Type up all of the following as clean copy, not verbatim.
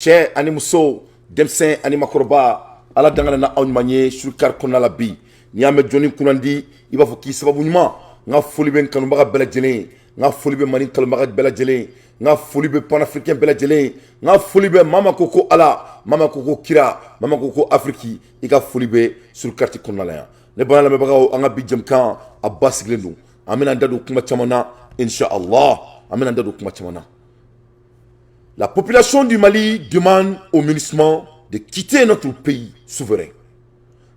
Cɛ ani muso, denmisɛn ani makɔrɔba, Ala dangana na aw ɲuman ye surukari kɔnɔna la. Bi n'i y'a mɛn jɔnni kunnandi, i b'a fɔ k'i sababu ɲuman. N ka foli bɛ n kanubaga bɛɛ lajɛlen, n ka foli bɛ Mali kanubaga bɛɛ lajɛlen, n ka foli bɛ panafricain bɛɛ lajɛlen, n ka foli bɛ maa ma ko ko Ala, maa ma ko ko kira, maa ma ko ko Afiriki, i ka foli bɛ surukati kɔnɔna la yan. Ne bana lamɛnbagaw, an ka bi jɛmukan a ba sigilen don. An bɛna da don kuma caman na, inshallah, an bɛna da don kuma caman na. La population du Mali demande au MINUSMA de quitter notre pays souverain.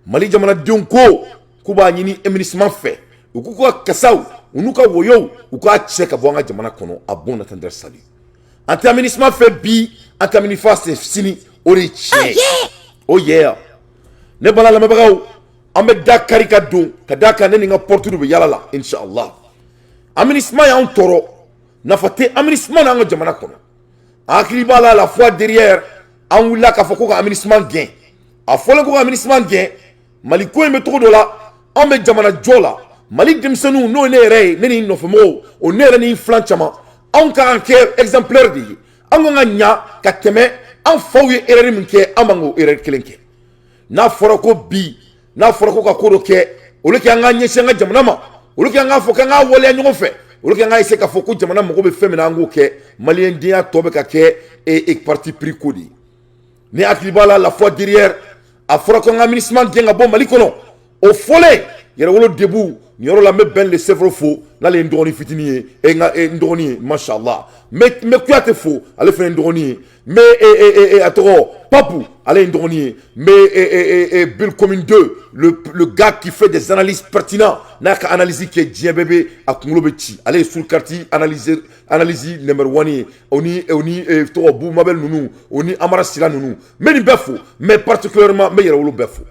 Mali jamanadenw ko k'u b'a ɲini MINUSMA fɛ, u k'u ka kasaw, u n'u ka woyow, u k'a cɛ ka bɔ an ka jamana kɔnɔ. À bon entendeur, salut. An tɛ MINUSMA fɛ bi, an tɛ MINUSMA fɛ sini, o de ye tiɲɛ ye. Oh yeah. Ne bala lamɛnbagaw, an bɛ da kari ka don ka d'a kan ne ni n ka porte bɛ yala la, inshallah. MINUSMA y'anw tɔɔrɔ, nafa tɛ MINUSMA n'an ka jamana kɔnɔ. An hakili b'a la, la fois dernière, an wulila k'a fɔ ko ka MINUSMA gɛn. A fɔlen ko ka MINUSMA gɛn, Mali ko in bɛ cogo dɔ la, an bɛ jamana jɔ la. Mali denmisɛnninw, n'o ye ne yɛrɛ ye, ne ni n nɔfɛmɔgɔw, o ne yɛrɛ ni n filan caman, anw ka kan kɛ exemplaire de ye. An kan ka ɲa ka tɛmɛ an faw ye erreur min kɛ, an man k'o erreur kelen kɛ. N'a fɔra ko bi, n'a fɔra ko ka ko dɔ kɛ, olu kɛ an ka ɲɛsin an ka jamana ma, olu kɛ an k'a fɔ k'an k'a waleya ɲɔgɔn fɛ, olu kɛ an ka essayer k'a fɔ ko jamana mago bɛ fɛn min na, an k'o kɛ. Maliyɛndenya tɔ bɛ ka kɛ e parti pris ko de ye. Ni hakili b'a la, la fois dernière, a fɔra ko an ka MINUSMA gɛn ka bɔ Mali kɔnɔ. O fɔlen, Yɛrɛwolo Debout, nin yɔrɔ la, n bɛ Ben le Cerveau fo, n'ale ye n dɔgɔnin fitinin ye, e n ka n dɔgɔnin ye, mashallah. N bɛ Kuyate fo, ale fana ye n dɔgɔnin ye. N bɛ a tɔgɔ Papu, ale ye n dɔgɔnin ye. N bɛ Bill Commune 2, le gars qui fait des analyses pertinentes, n'a ka analyse kɛ, diɲɛ bɛɛ bɛ a kunkolo bɛ ci. Ale ye sur carte analyse numéro 1 ye. O ni tɔgɔ Bubu Mabel ninnu, o ni Amara Sila ninnu, n bɛ nin bɛɛ fo, mais particulièrement n bɛ Yɛrɛwolo bɛɛ fo.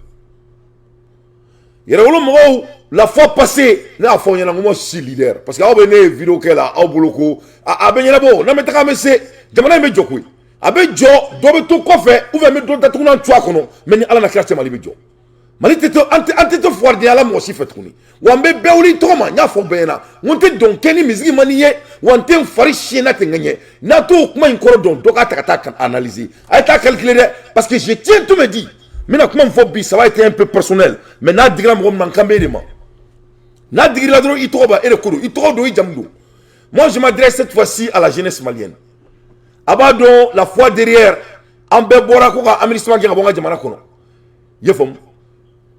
Yɛrɛwolo mɔgɔw, la fois passée, ne y'a fɔ aw ɲɛna ko moi, je suis leader, parce que aw bɛ ne ye vidéo kɛ la, aw bolo ko a bɛ ɲɛnabɔ. N'an bɛ taga, an bɛ se, jamana in bɛ jɔ koyi, a bɛ jɔ. Dɔ bɛ to kɔfɛ ou bien n bɛ dɔ datugulan tu a kɔnɔ, mais ni Ala na kira cɛ, Mali bɛ jɔ. Mali tɛ to, an tɛ to fugaridenya la mɔgɔ si fɛ tuguni. Wa n bɛ bɛɛ wuli tɔgɔ ma. N y'a fɔ bɛɛ ɲɛna, n ko n tɛ dɔn kɛ ni misigi man di ye, wa n tɛ n fari siɲɛ n'a tɛ n ŋɛɲɛ. N'a t'o kuma in kɔrɔ dɔn, dɔ k'a ta ka taa ka analyser. A ye taa calculer dɛ, parce que je tiens tout me dit. N bɛna kuma min fɔ bi, ça va être un peu personnel, mais n'a digira mɔgɔ min na, n kan bɛ e de ma. N'a digirila dɔrɔn, i tɔgɔ b'a e de ko don, i tɔgɔ don, i jamu don. Moi, je m'adresse cette fois-ci à la jeunesse malienne. A b'a dɔn, la fois dernière, an bɛɛ bɔra ko ka MINUSMA gɛn ka bɔ an ka jamana kɔnɔ. I ye faamu?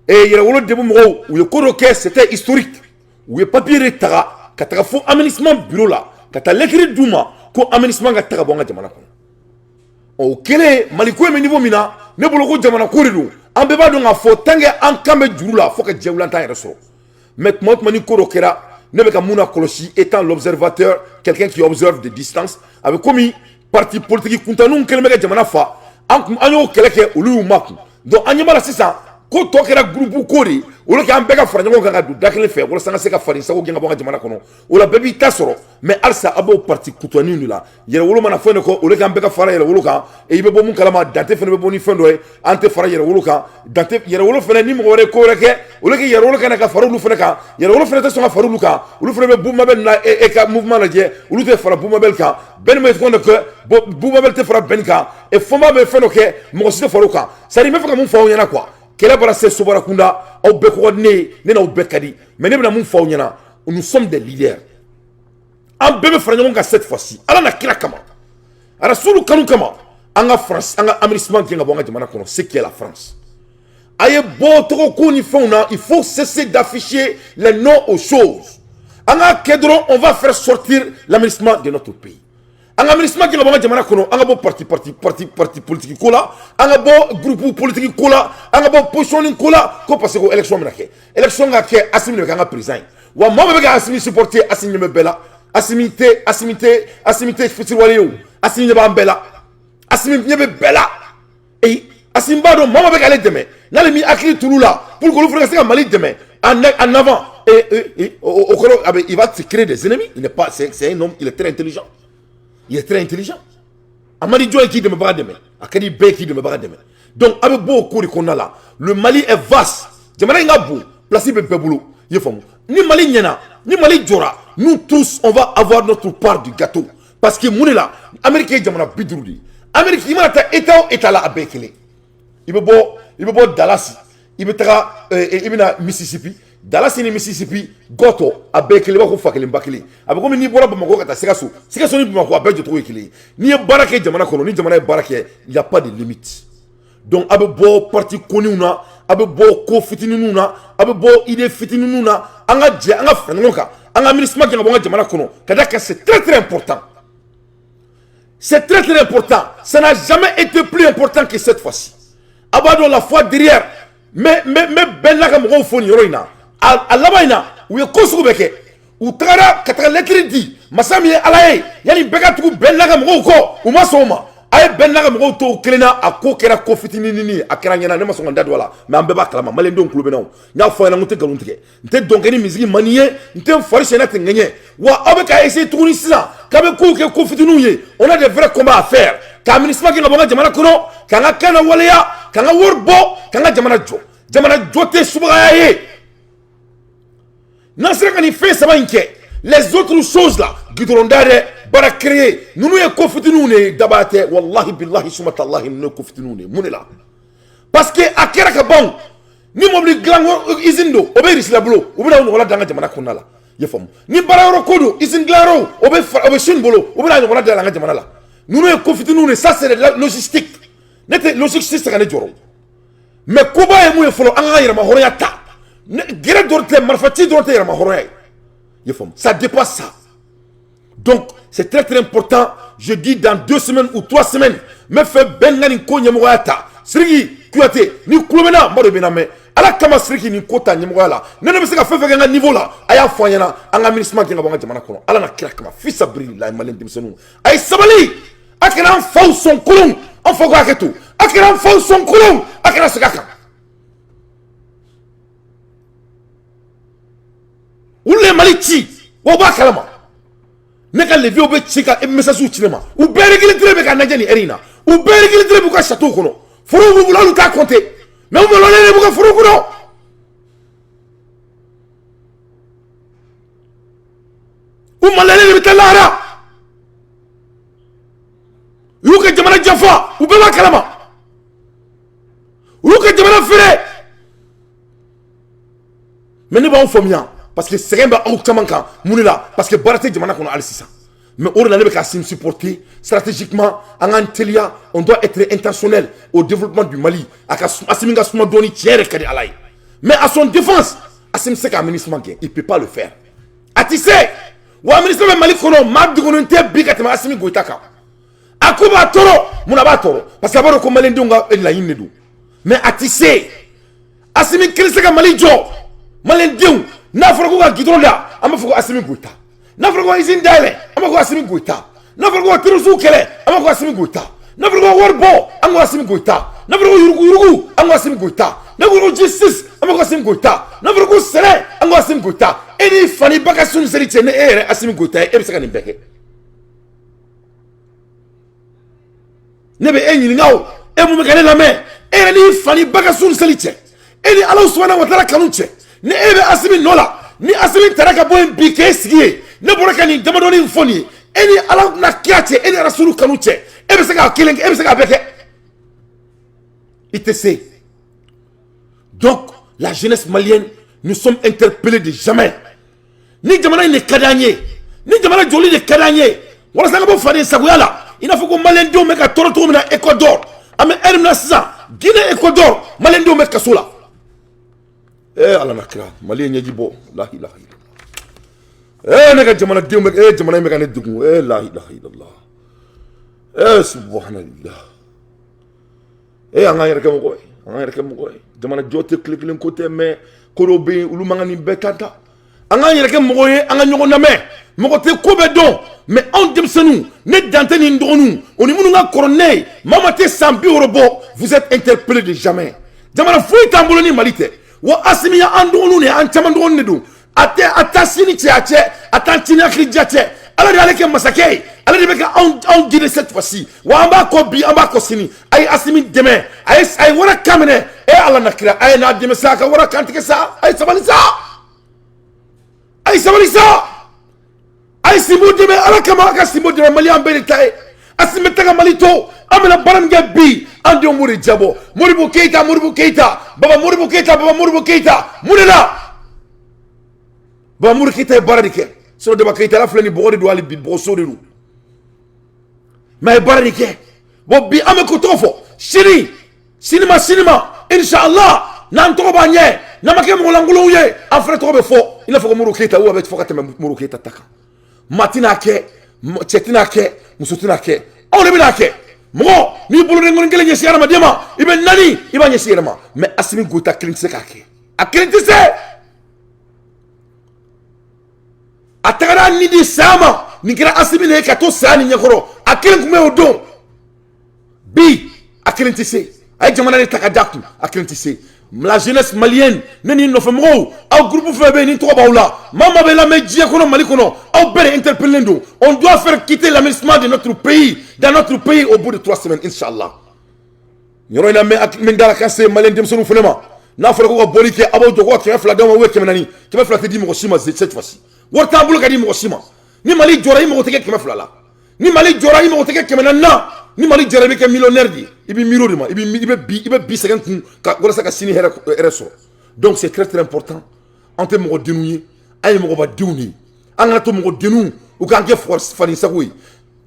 E Yɛrɛwolo Debout mɔgɔw, u ye ko dɔ kɛ, c'était historique. U ye papier de taga ka taga fo MINUSMA bureau la, ka taa lettre d'u ma ko MINUSMA ka taga bɔ an ka jamana kɔnɔ. O kɛlen, Mali ko in bɛ niveau min na, ne bolo ko jamana ko de don. An bɛɛ b'a dɔn k'a fɔ tant que an kan bɛ juru la fo ka diɲɛ wuli, an t'an yɛrɛ sɔrɔ. Mais tuma o tuma ni ko dɔ kɛra, ne bɛ ka mun na kɔlɔsi, étant l'observateur, quelqu'un qui observe de distance, a bɛ komi parti politique kuntanninw kɛlen bɛ ka jamana fa. An kun an y'o kɛlɛ kɛ, olu y'u makun. Donc an ɲɛ b'a la sisan ko tɔ kɛra groupe ko de ye. Olu kɛ an bɛɛ ka fara ɲɔgɔn kan ka don da kelen fɛ walasa an ka se ka faden sago gɛn ka bɔ an ka jamana kɔnɔ. O la, bɛɛ b'i ta sɔrɔ. Mais halisa a b'o parti kutanninw de la. Yɛrɛwolo mana fɛn dɔ kɔ, olu k'an bɛɛ ka fara Yɛrɛwolo kan. I bɛ bɔ mun kalama, Dante fana bɛ bɔ ni fɛn dɔ ye, an tɛ fara Yɛrɛwolo kan. Dante Yɛrɛwolo fana ni mɔgɔ wɛrɛ ko wɛrɛ kɛ, olu kɛ Yɛrɛwolo kana ka fara olu fana kan. Yɛrɛwolo fana tɛ sɔn ka fara olu kan. Olu fana bɛ Bubu Mabel na e ka mouvement lajɛ, olu tɛ fara Bubu Mabel kan. Bɛn bɛ fɛn dɔ kɛ, Bubu Mabel tɛ fara Bɛn kan. E Fɔnba bɛ fɛn dɔ kɛ, mɔgɔ si tɛ fara o kan. C'est à dire, n bɛ fɛ ka mun fɔ aw ɲɛna quoi? Kɛlɛ bɔra se sobara kunda, aw bɛɛ ko ka di ne ye, ne n'aw bɛɛ ka di. Mais ne bɛna mun fɔ aw ɲɛna? Nous sommes des leaders. An bɛɛ bɛ fara ɲɔgɔn kan cette fois-ci, Ala na kira kama, Rasulu kanu kama, an ka France, an ka MINUSMA gɛn ka bɔ an ka jamana kɔnɔ, ce qui est la France. A ye bɔ tɔgɔ ko ni fɛnw na, il faut cesser d'afficher les noms aux choses. An k'a kɛ dɔrɔn, on va faire sortir la MINUSMA de notre pays. An ka MINUSMA gɛn ka bɔ an ka jamana kɔnɔ. An ka bɔ parti politique ko la, an ka bɔ groupe politique ko la, an ka bɔ position ko la, ko parce que ko élection bɛna kɛ. Élection ka kɛ, Asimi de bɛ kɛ an ka président ye. Wa maa min bɛ ka Asimi supporter, Asimi ɲɛ bɛ bɛɛ la. Asimi tɛ, Asimi tɛ, Asimi tɛ fitiriwale ye o. Asimi ɲɛ b'an bɛɛ la, Asimi ɲɛ bɛ bɛɛ la. Eyi, Asimi b'a dɔn maa min bɛ k'ale dɛmɛ, n'ale m'i hakili turu la pour que olu fana ka se ka Mali dɛmɛ en avant et o kɔrɔ a bɛ, il va se créer des ennemis. Il n'est pas, c'est un homme, il est très intelligent, il est très intelligent. A man di jɔn ye k'i dɛmɛbaga dɛmɛ, a ka di bɛɛ ye k'i dɛmɛbaga dɛmɛ. Donc a bɛ bɔ o ko de kɔnɔna la. Le Mali est vaste, jamana in ka bon, place bɛ bɛɛ bolo. I ye faamu? Ni Mali ɲɛna, ni Mali jɔra, nous tous, on va avoir notre part du gâteau. Parce que mun de la, Amérique ye jamana 50 de ye. Amérique, i mana taa état o état la, a bɛɛ ye kelen. I bɛ bɔ Dallas, i bɛ taga, i bɛ na Mississippi. Dallas ni Mississippi gɔtɔ, a bɛɛ ye kelen, i b'a fɔ fa kelen ba kelen. A bɛ komi n'i bɔra Bamakɔ ka taa Sikaso, Sikaso ni Bamakɔ, a bɛɛ jɔcogo ye kelen ye. N'i ye baara kɛ jamana kɔnɔ, ni jamana ye baara kɛ, il y a pas de limite. Donc a bɛ bɔ parti koniw na, a bɛ bɔ ko fitininw na, a bɛ bɔ idée fitininw na. An ka jɛ, an ka fara ɲɔgɔn kan, an ka MINUSMA kɛ ka bɔ an ka jamana kɔnɔ, ka d'a kan c'est très très important, c'est très très important. Ça n'a jamais été plus important que cette fois-ci. A b'a dɔn, la fois derrière, mais bɛɛ n'a ka mɔgɔw fo nin yɔrɔ in na. A laban in na, u ye ko sugu bɛɛ kɛ. U tagara ka taga lettre di masa min ye Ala ye, yanni bɛɛ ka tugu bɛɛ n'a ka mɔgɔw kɔ, u ma sɔn o ma. A ye bɛɛ n'a ka mɔgɔw to kelen na. A ko kɛra ko fitinin ye, a kɛra ɲɛna. Ne ma sɔn ka n da don a la, mais an bɛɛ b'a kalama. Maliyɛndenw tulo bɛ na o. N y'a fɔ a ɲɛna, n ko n tɛ nkalon tigɛ, n tɛ dɔn kɛ ni misigi man di ye, n tɛ n fari sɛnɛ tɛ ŋɛɲɛ. Wa aw bɛ ka essayer tuguni sisan k'a bɛ kow kɛ ko fitininw ye. On a des vrais combats à faire, k'a MINUSMA kɛ ka bɔ an ka jamana kɔnɔ, k'an ka kan na waleya, k'an ka wari bɔ, k'an ka jamana jɔ. Jamana jɔ tɛ subagaya ye. N'an sera ka nin fɛn saba in kɛ, les autres choses là, goudron da dɛ, baara créer, ninnu ye ko fitininw de ye. Daba tɛ, wallahi billahi suma talahi, ninnu ye ko fitininw de ye. Mun de la? Parce que a kɛra ka ban. Ni mobili dilan usine don, o bɛ Russie la bolo, u bɛna o ɲɔgɔnna da an ka jamana kɔnɔna la. I ye faamu? Ni baara yɔrɔ ko don, usine dilan yɔrɔ, o bɛ Chine bolo, u bɛna a ɲɔgɔnna da an ka jamana la. Ninnu ye ko fitininw de ye. Ça, c'est de la logistique. Ne tɛ logistique tɛ se ka ne jɔrɔ, mais koba ye mun ye fɔlɔ? An ka yɛrɛma hɔrɔnya ta. Gɛrɛ dɔrɔn tɛ, marifaci dɔrɔn tɛ yɛrɛma hɔrɔnya ye. I ye faamu? Ça dépasse ça. Donc c'est très très important. Je dis, dans 2 semaines ou 3 semaines, n bɛ fɛ bɛɛ ka nin ko ɲɛmɔgɔya ta. Sidiki Kuyate, ni kulo bɛ n na, n b'a dɔn i bɛ n lamɛn. Ala kama, Sidiki, nin ko ta ɲɛmɔgɔya la. Ne bɛ se ka fɛn fɛn kɛ n ka niveau la, a y'a fɔ an ɲɛna, an ka MINUSMA gɛn ka bɔ an ka jamana kɔnɔ. Ala na kira kama, fisabililahi. Maliyɛn denmisɛnninw, a ye sabali. A kana an faw sɔn kolon. An faw ka hakɛ to. A kana an faw sɔn kolon, a kana segin a kan. Olu de ye Mali ci wa, u b'a kalama. Ne ka leviw bɛ ci ka message ci ne ma. U bɛɛ réglé bɛ ka lajɛ nin heure in na. U bɛɛ réglé b'u ka château kɔnɔ, forow b'u bolo, hali u t'a compter, mais u maloyalen de b'u ka foro kɔnɔ. U maloyalen de bɛ taa lahara. U y'u ka jamana janfa, u bɛɛ b'a kalama. U y'u ka jamana feere. Mais ne b'aw faamuya, parce que sɛgɛn bɛ aw caman kan. Mun de la? Parce que baara tɛ jamana kɔnɔ hali sisan. Mais o de la, ne bɛ ka Assimi supporter stratégiquement. An k'an teliya, on doit être intentionnel au développement du Mali. A ka Assimi ka suma dɔɔni, tiɲɛ yɛrɛ ka di Ala ye. Mais à son défense, Assimi se k'a MINUSMA gɛn, il peut pas le faire, a ti se wa. MINUSMA bɛ Mali kɔnɔ, maa dogolen tɛ bi ka tɛmɛ Assimi Goïta kan. A ko b'a tɔɔrɔ. Mun na b'a tɔɔrɔ? Parce que a b'a dɔn ko maliyɛndenw ka laɲini de don, mais a ti se. Assimi kelen se ka Mali jɔ. Maliyɛndenw, n'a fɔra ko ka goudron da, an b'a fɔ ko Assimi Goïta. N'a fɔra ko usine dayɛlɛ, an b'a fɔ ko Assimi Goïta. N'a fɔra ko ka terroristes kɛlɛ, an b'a fɔ ko Assimi Goïta. N'a fɔra ko ka wari bɔ, an ko Assimi Goïta. N'a fɔra ko yurugu yurugu, an ko Assimi Goïta. N'a fɔra ko justice, an b'a fɔ ko Assimi Goïta. N'a fɔra ko sɛnɛ, an ko Assimi Goïta. E ni fa ni ba ka sun seli cɛ, ni e yɛrɛ Assimi Goïta ye, e bɛ se ka nin bɛɛ kɛ? Ne bɛ e ɲininka o. E mun bɛ ka ne lamɛn, e yɛrɛ ni fa ni ba ka sun seli cɛ, e ni Ala subahana wa taala kanu cɛ, ni e bɛ Assimi nɔ la, ni Assimi taara ka bɔ yen bi k'e sigi yen, ne bɔra ka nin damadɔni in fɔ nin ye, e ni Ala na kira cɛ, e ni Rasulu kanu cɛ, e bɛ se k'a kelen kɛ? E bɛ se k'a bɛɛ kɛ? I tɛ se. Donc la jeunesse malienne, nous sommes interpellés de jamais. Ni jamana in de ka d'an ye, ni jamana jɔli de ka d'an ye, walasa an ka bɔ faden sagoya la, i n'a fɔ ko maliyɛndenw bɛ ka tɔɔrɔ cogo min na Équateur, an bɛ heure min na sisan, Guinée Équateur, maliyɛndenw bɛ kaso la. Eh, Ala na kira, Mali ye ɲɛji bɔ. La ilaha illallah. Eh, ne ka jamanadenw bɛ, eh, jamana in bɛ ka ne degun. Eh, la ilaha illallah. Eh, subhanallah. Eh, an k'an yɛrɛ kɛ mɔgɔ ye, an k'an yɛrɛ kɛ mɔgɔ ye. Jamana jɔ tɛ tile kelen ko tɛ, mais ko dɔw bɛ yen, olu man kan nin bɛɛ ta ta. An k'an yɛrɛ kɛ mɔgɔ ye, an ka ɲɔgɔn lamɛn. Mɔgɔ tɛ ko bɛɛ dɔn, mais anw denmisɛnninw, ne dan tɛ nin dɔgɔninw o ni minnu ka kɔrɔ ne ye, maa ma tɛ san 60 bɔ, vous êtes interpellés de jamais. Jamana foyi t'an bolo ni Mali tɛ. Wa Assimi ye an dɔgɔninw de ye, an caman dɔgɔnin de don. A tɛ a ta sini cɛ, a cɛ a t'an ci ni hakili diya cɛ. Ala de y'ale kɛ masakɛ ye, ale de bɛ ka anw guider cette fois-ci. Wa an b'a kɔ bi, an b'a kɔ sini. A ye Assimi dɛmɛ, a ye wara kan minɛ. E Ala na kira, a ye n'a dɛmɛ sa, a ka wara kan tigɛ sa. A ye sabali sa, a ye sabali sa, a ye Sinbo dɛmɛ. Ala kama, a ka Sinbo dɛmɛ. Maliyɛn bɛɛ de ta ye. Asimi bɛ taga Mali to. An bɛna baara min kɛ bi, an denw b'o de jabɔ. Modibo Keyita, Modibo Keyita, Baba Modibo Keyita, Baba Modibo Keyita, mun de la? Baba Modibo Keyita ye baara de kɛ. Sinon Daba Keyita la filɛ nin, bɔgɔ de don, hali bi bɔgɔso de don, mais a ye baara de kɛ. Bon, bi an bɛ ko tɔgɔ fɔ sini, sini ma, sini ma, inshallah, n'an tɔgɔ b'an ɲɛ, n'an ma kɛ mɔgɔlankolonw ye, an fana tɔgɔ bɛ fɔ i n'a fɔ ko Modibo Keyita, ou a bɛ fɔ ka tɛmɛ Modibo Keyita ta kan. Maa tɛna kɛ, cɛ tɛna kɛ, muso tɛna kɛ, aw de bɛna kɛ. Mɔgɔ n'i bolodenkɔni kelen ɲɛsin hadamaden ma, i bɛ naani i b'a ɲɛsin yɛrɛ ma. Mais Asimi Goyita kelen tɛ se k'a kɛ, a kelen tɛ se. A tagara ni di saya ma. Nin kɛra Asimi de ye ka to saya ni ɲɛkɔrɔ. A kelen tun bɛ o don. Bi a kelen tɛ se. A ye jamana de ta ka d'a kun, a kelen tɛ se. La jeunesse malienne, ne ni nɔfɛ mɔgɔw, aw groupe fɛn bɛ yen ni tɔgɔ b'aw la, maa maa bɛ lamɛn diɲɛ kɔnɔ, Mali kɔnɔ, aw bɛɛ de interpellé don. On doit faire quitter l'aménagement de notre pays, dans notre pays, au bout de 3 semaines, inchallah. Yɔrɔ in na, n bɛ da la ka se maliyɛn denmisɛnninw fana ma. N'a fɔra ko ka bɔli kɛ, a b'aw jɔ ko ka 200 d'aw ma ou 400. 200 tɛ di mɔgɔ si ma cette fois-ci. Wari t'an bolo ka di mɔgɔ si ma. Ni Mali jɔra, i mago tɛ kɛ 200 la. Ni Mali jɔra, i mago tɛ kɛ 400 na. Ni Mali jɔra, i bɛ kɛ millionnaire de ye. I bɛ miiri o de ma, i bɛ bi sɛgɛn kun ka walasa ka sini hɛrɛ hɛrɛ sɔrɔ. Donc c'est très très important. An tɛ mɔgɔ denw ye, an ye mɔgɔbadenw de ye. An kana to mɔgɔ denw u k'an kɛ fani sago ye.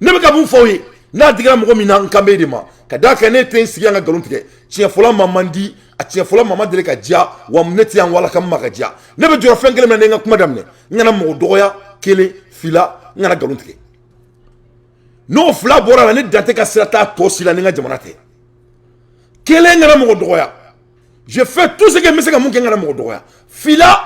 Ne bɛ ka mun fɔ aw ye, n'a digira mɔgɔ min na, n kan b'e de ma. Ka d'a kan ne tɛ n sigi an ka nkalon tigɛ. Tiɲɛ fɔlɔ ma man di, a tiɲɛ fɔlɔ ma ma deli ka diya wa. Ne tɛ yan wala ka ma ka diya. Ne bɛ jɔrɔ fɛn kelen min na, ne n ka kuma daminɛ, n kana mɔgɔ dɔgɔya. Kelen, fila, n kana nkalon tigɛ. N'o fila bɔra la, ne dan tɛ ka sira t'a tɔ si la ni n ka jamana tɛ. Kelen, n kana mɔgɔ dɔgɔya. Je fais tout ce que n bɛ se ka mun kɛ, n kana mɔgɔ dɔgɔya. Fila,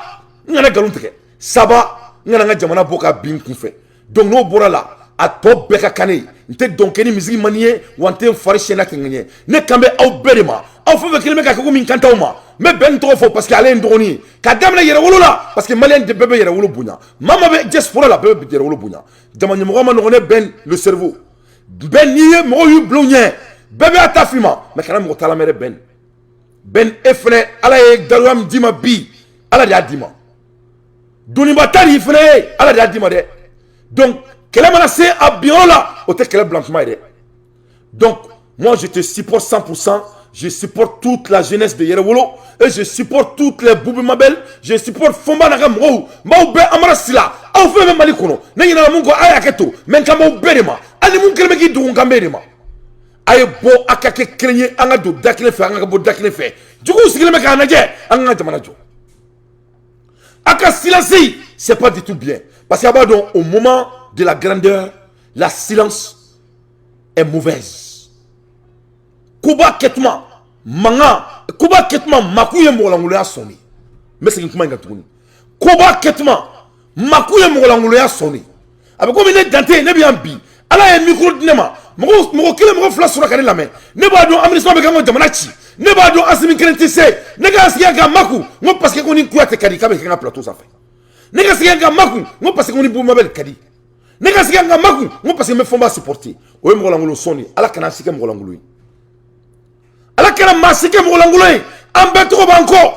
n kana nkalon tigɛ. Saba, n kana n ka jamana bɔ ka bin n kunfɛ. Donc n'o bɔra la, a tɔ bɛɛ ka kan ne ye. N tɛ dɔn kɛ ni misiri man di ye wa, n tɛ n fari siyɛn kɛ ŋɛɲɛ. Ne kan bɛ aw bɛɛ de ma. Aw fɛn fɛn kelen bɛ ka kɛ komi n kan t'aw ma, n bɛ bɛn n tɔgɔ fɔ parce que ale ye n dɔgɔnin ye, ka daminɛ Yɛrɛwolo la, parce que maliyɛn de bɛɛ bɛ Yɛrɛwolo bonya. Maa maa bɛ diaspora la, bɛɛ bɛ Yɛrɛwolo bonya. Jama ɲɛmɔgɔ ma nɔgɔn ne. Bɛn le cerveau, bɛn n'i ye mɔgɔw y'u bila u ɲɛ, bɛɛ bɛ ta f'i ma, mais kana mɔgɔ ta lamɛn dɛ. Bɛn, bɛn, e fɛnɛ, Ala ye daluya min d'i ma bi, Ala de y'a d'i ma. Doniba ta de y'i fɛnɛ ye, Ala de y'a d'i ma dɛ. Donc kɛlɛ mana se a binyɔrɔ la, o tɛ kɛlɛ bila kuma ye dɛ. Donc moi, je te supporte 100%. Je supporte toute la jeunesse de Yɛrɛwolo et je supporte toutes les Boubou Mabel, je supporte Fɔnba n'a ka mɔgɔw. N b'aw bɛɛ, Amara Sila, aw fɛn bɛ Mali kɔnɔ, ne ɲinɛna mun kɔ, a y'a kɛ to, mais n kan b'aw bɛɛ de ma. Hali ni mun kelen bɛ k'i dogo, n kan b'e de ma. A ye bɔ, a ka kɛ kelen ye, an ka don da kelen fɛ, an ka bɔ da kelen fɛ. Juguw sigilen bɛ k'a lajɛ. An ka jamana jɔ. A ka silence, c'est pas du tout bien, parce que a b'a dɔn, au moment de la grandeur, la silence est mauvaise. Koba kɛtuma mankan, koba kɛtuma makun ye mɔgɔlankolonya sɔn de. N bɛ segin kuma in kan tuguni. Koba kɛtuma makun ye mɔgɔlankolonya sɔn de. A bɛ komi ne dante, ne bɛ yan bi, Ala ye micro di ne ma, mɔgɔ mɔgɔ kelen, mɔgɔ fila sɔrɔ ka ne lamɛn. Ne b'a dɔn aminisima bɛ kɛ an ka jamana ci. Ne b'a dɔn Asimi kelen tɛ se. Ne ka sigi ka makun, n ko parce que ko ni Kuyate ka di k'a bɛ kɛ n ka plateau sanfɛ. Ne ka sigi ka makun, n ko parce que ko ni Boubou Mabel ka di. Ne ka sigi ka makun, n ko parce que n bɛ Fɔnba supporter. O ye mɔgɔlankolon sɔn de ye. Ala kana si kɛ mɔgɔlankolon ye, Ala kana maa si kɛ mɔgɔlankolon ye. An bɛɛ tɔgɔ b'an kɔ.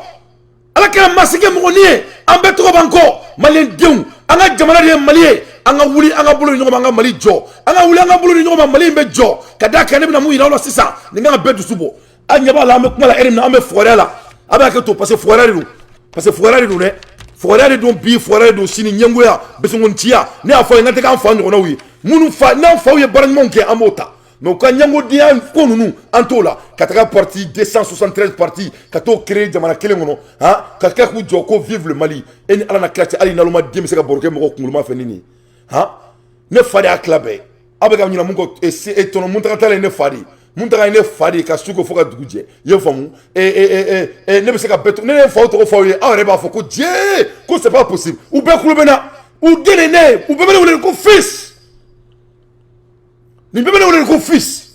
Ala kana maa si kɛ mɔgɔ ye, an bɛɛ tɔgɔ b'an kɔ. Maliyɛn denw, an ka jamana de ye Mali ye. An ka wuli, an ka bolo ni ɲɔgɔn ma, an ka Mali jɔ. An ka wuli, an ka bolo ni ɲɔgɔn ma, Mali in bɛ jɔ. Ka d'a kan ne bɛna mun yira aw la sisan, nin kan ka bɛɛ dusu bɔ. An ɲɛ b'a la, an bɛ kuma la ɛri min na, an bɛ fugariya la. A bɛ hakɛ to, parce que fugariya de don, parce que fugariya de don dɛ. Fugariya de don bi, fugariya de don sini. Ɲɛngoya, besonkɔniciya, ne y'a fɔ ye, n ka tɛ k'an fa ɲɔgɔnnaw ye. Minnu fa n'an faw ye baara ɲumanw kɛ, an b'o ta, mais u ka ɲɛngodenya ko ninnu, an t'o la. Ka taga parti 273 parti ka t'o créer jamana kelen kɔnɔ, han, ka tila k'u jɔ ko vive le Mali. E ni Ala na kira cɛ, hali naloma den bɛ se ka baro kɛ mɔgɔ kunkoloma fɛ ni nin ye? Han, ne fa de y'a tila bɛɛ. Aw bɛ ka ɲinɛ mun kɔ? Tɔnɔ Muntaga ta ye ne fa de ye. Muntaga ye ne fa de ye ka su ko fo ka dugu jɛ. I ye faamu? Ne bɛ se ka bɛɛ to, ne ye faw tɔgɔ fɔ aw ye, aw yɛrɛ b'a fɔ ko jee, ko c'est pas possible. U bɛɛ kulo bɛ n na, u den de ne ye, u bɛɛ bɛ ne wele ko fils. Nin bɛɛ bɛ ne wele ko fils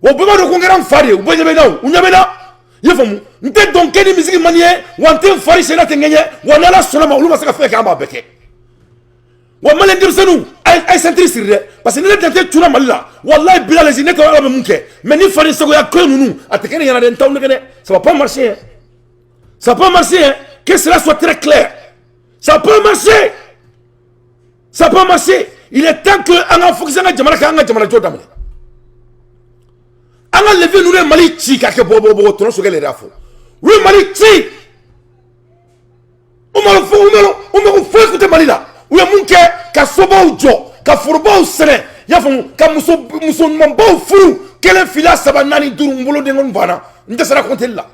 wa. U bɛɛ b'a dɔn ko n kɛra n fa de ye. U bɛɛ ɲɛ bɛ n na, o u ɲɛ bɛ n na. I ye faamu? N tɛ dɔn kɛ ni misiri man di ye wa, n tɛ n fari senna tɛ ŋɛɲɛ wa. Ni Ala sɔnna ma, olu ma se ka fɛn kɛ, an b'a bɛɛ kɛ wa. Maliyɛn denmisɛnninw, a ye ceinture siri dɛ, parce que ni ne dante cunna Mali la, walayi bilali ne tɛ Ala bɛ mun kɛ. Mais ni fari sagoya ko ninnu, a tɛ kɛ ne ɲɛna dɛ. N t'aw nɛgɛ dɛ. Ça va pas marcher hein, ça va pas marcher hein. Que cela soit très clair, ça va pas marcher, ça va pas marcher. Il est temps que an ka focus an ka jamana kan, an ka jamana jɔ daminɛ. An ka levier ninnu ye Mali ci ka kɛ bɔgɔbɔgɔbɔgɔ. Tɔnɔ Sogɛl yɛrɛ y'a fɔ, u ye Mali ci. U ma fo, u mago foyi tun tɛ Mali la. U ye mun kɛ? Ka sobaw jɔ, ka forobaw sɛnɛ, i y'a faamu, ka muso muso ɲumanbaw furu, kelen, fila, saba, naani, duuru. N bolo denkɔni banna, n dɛsɛra kɔnteli la.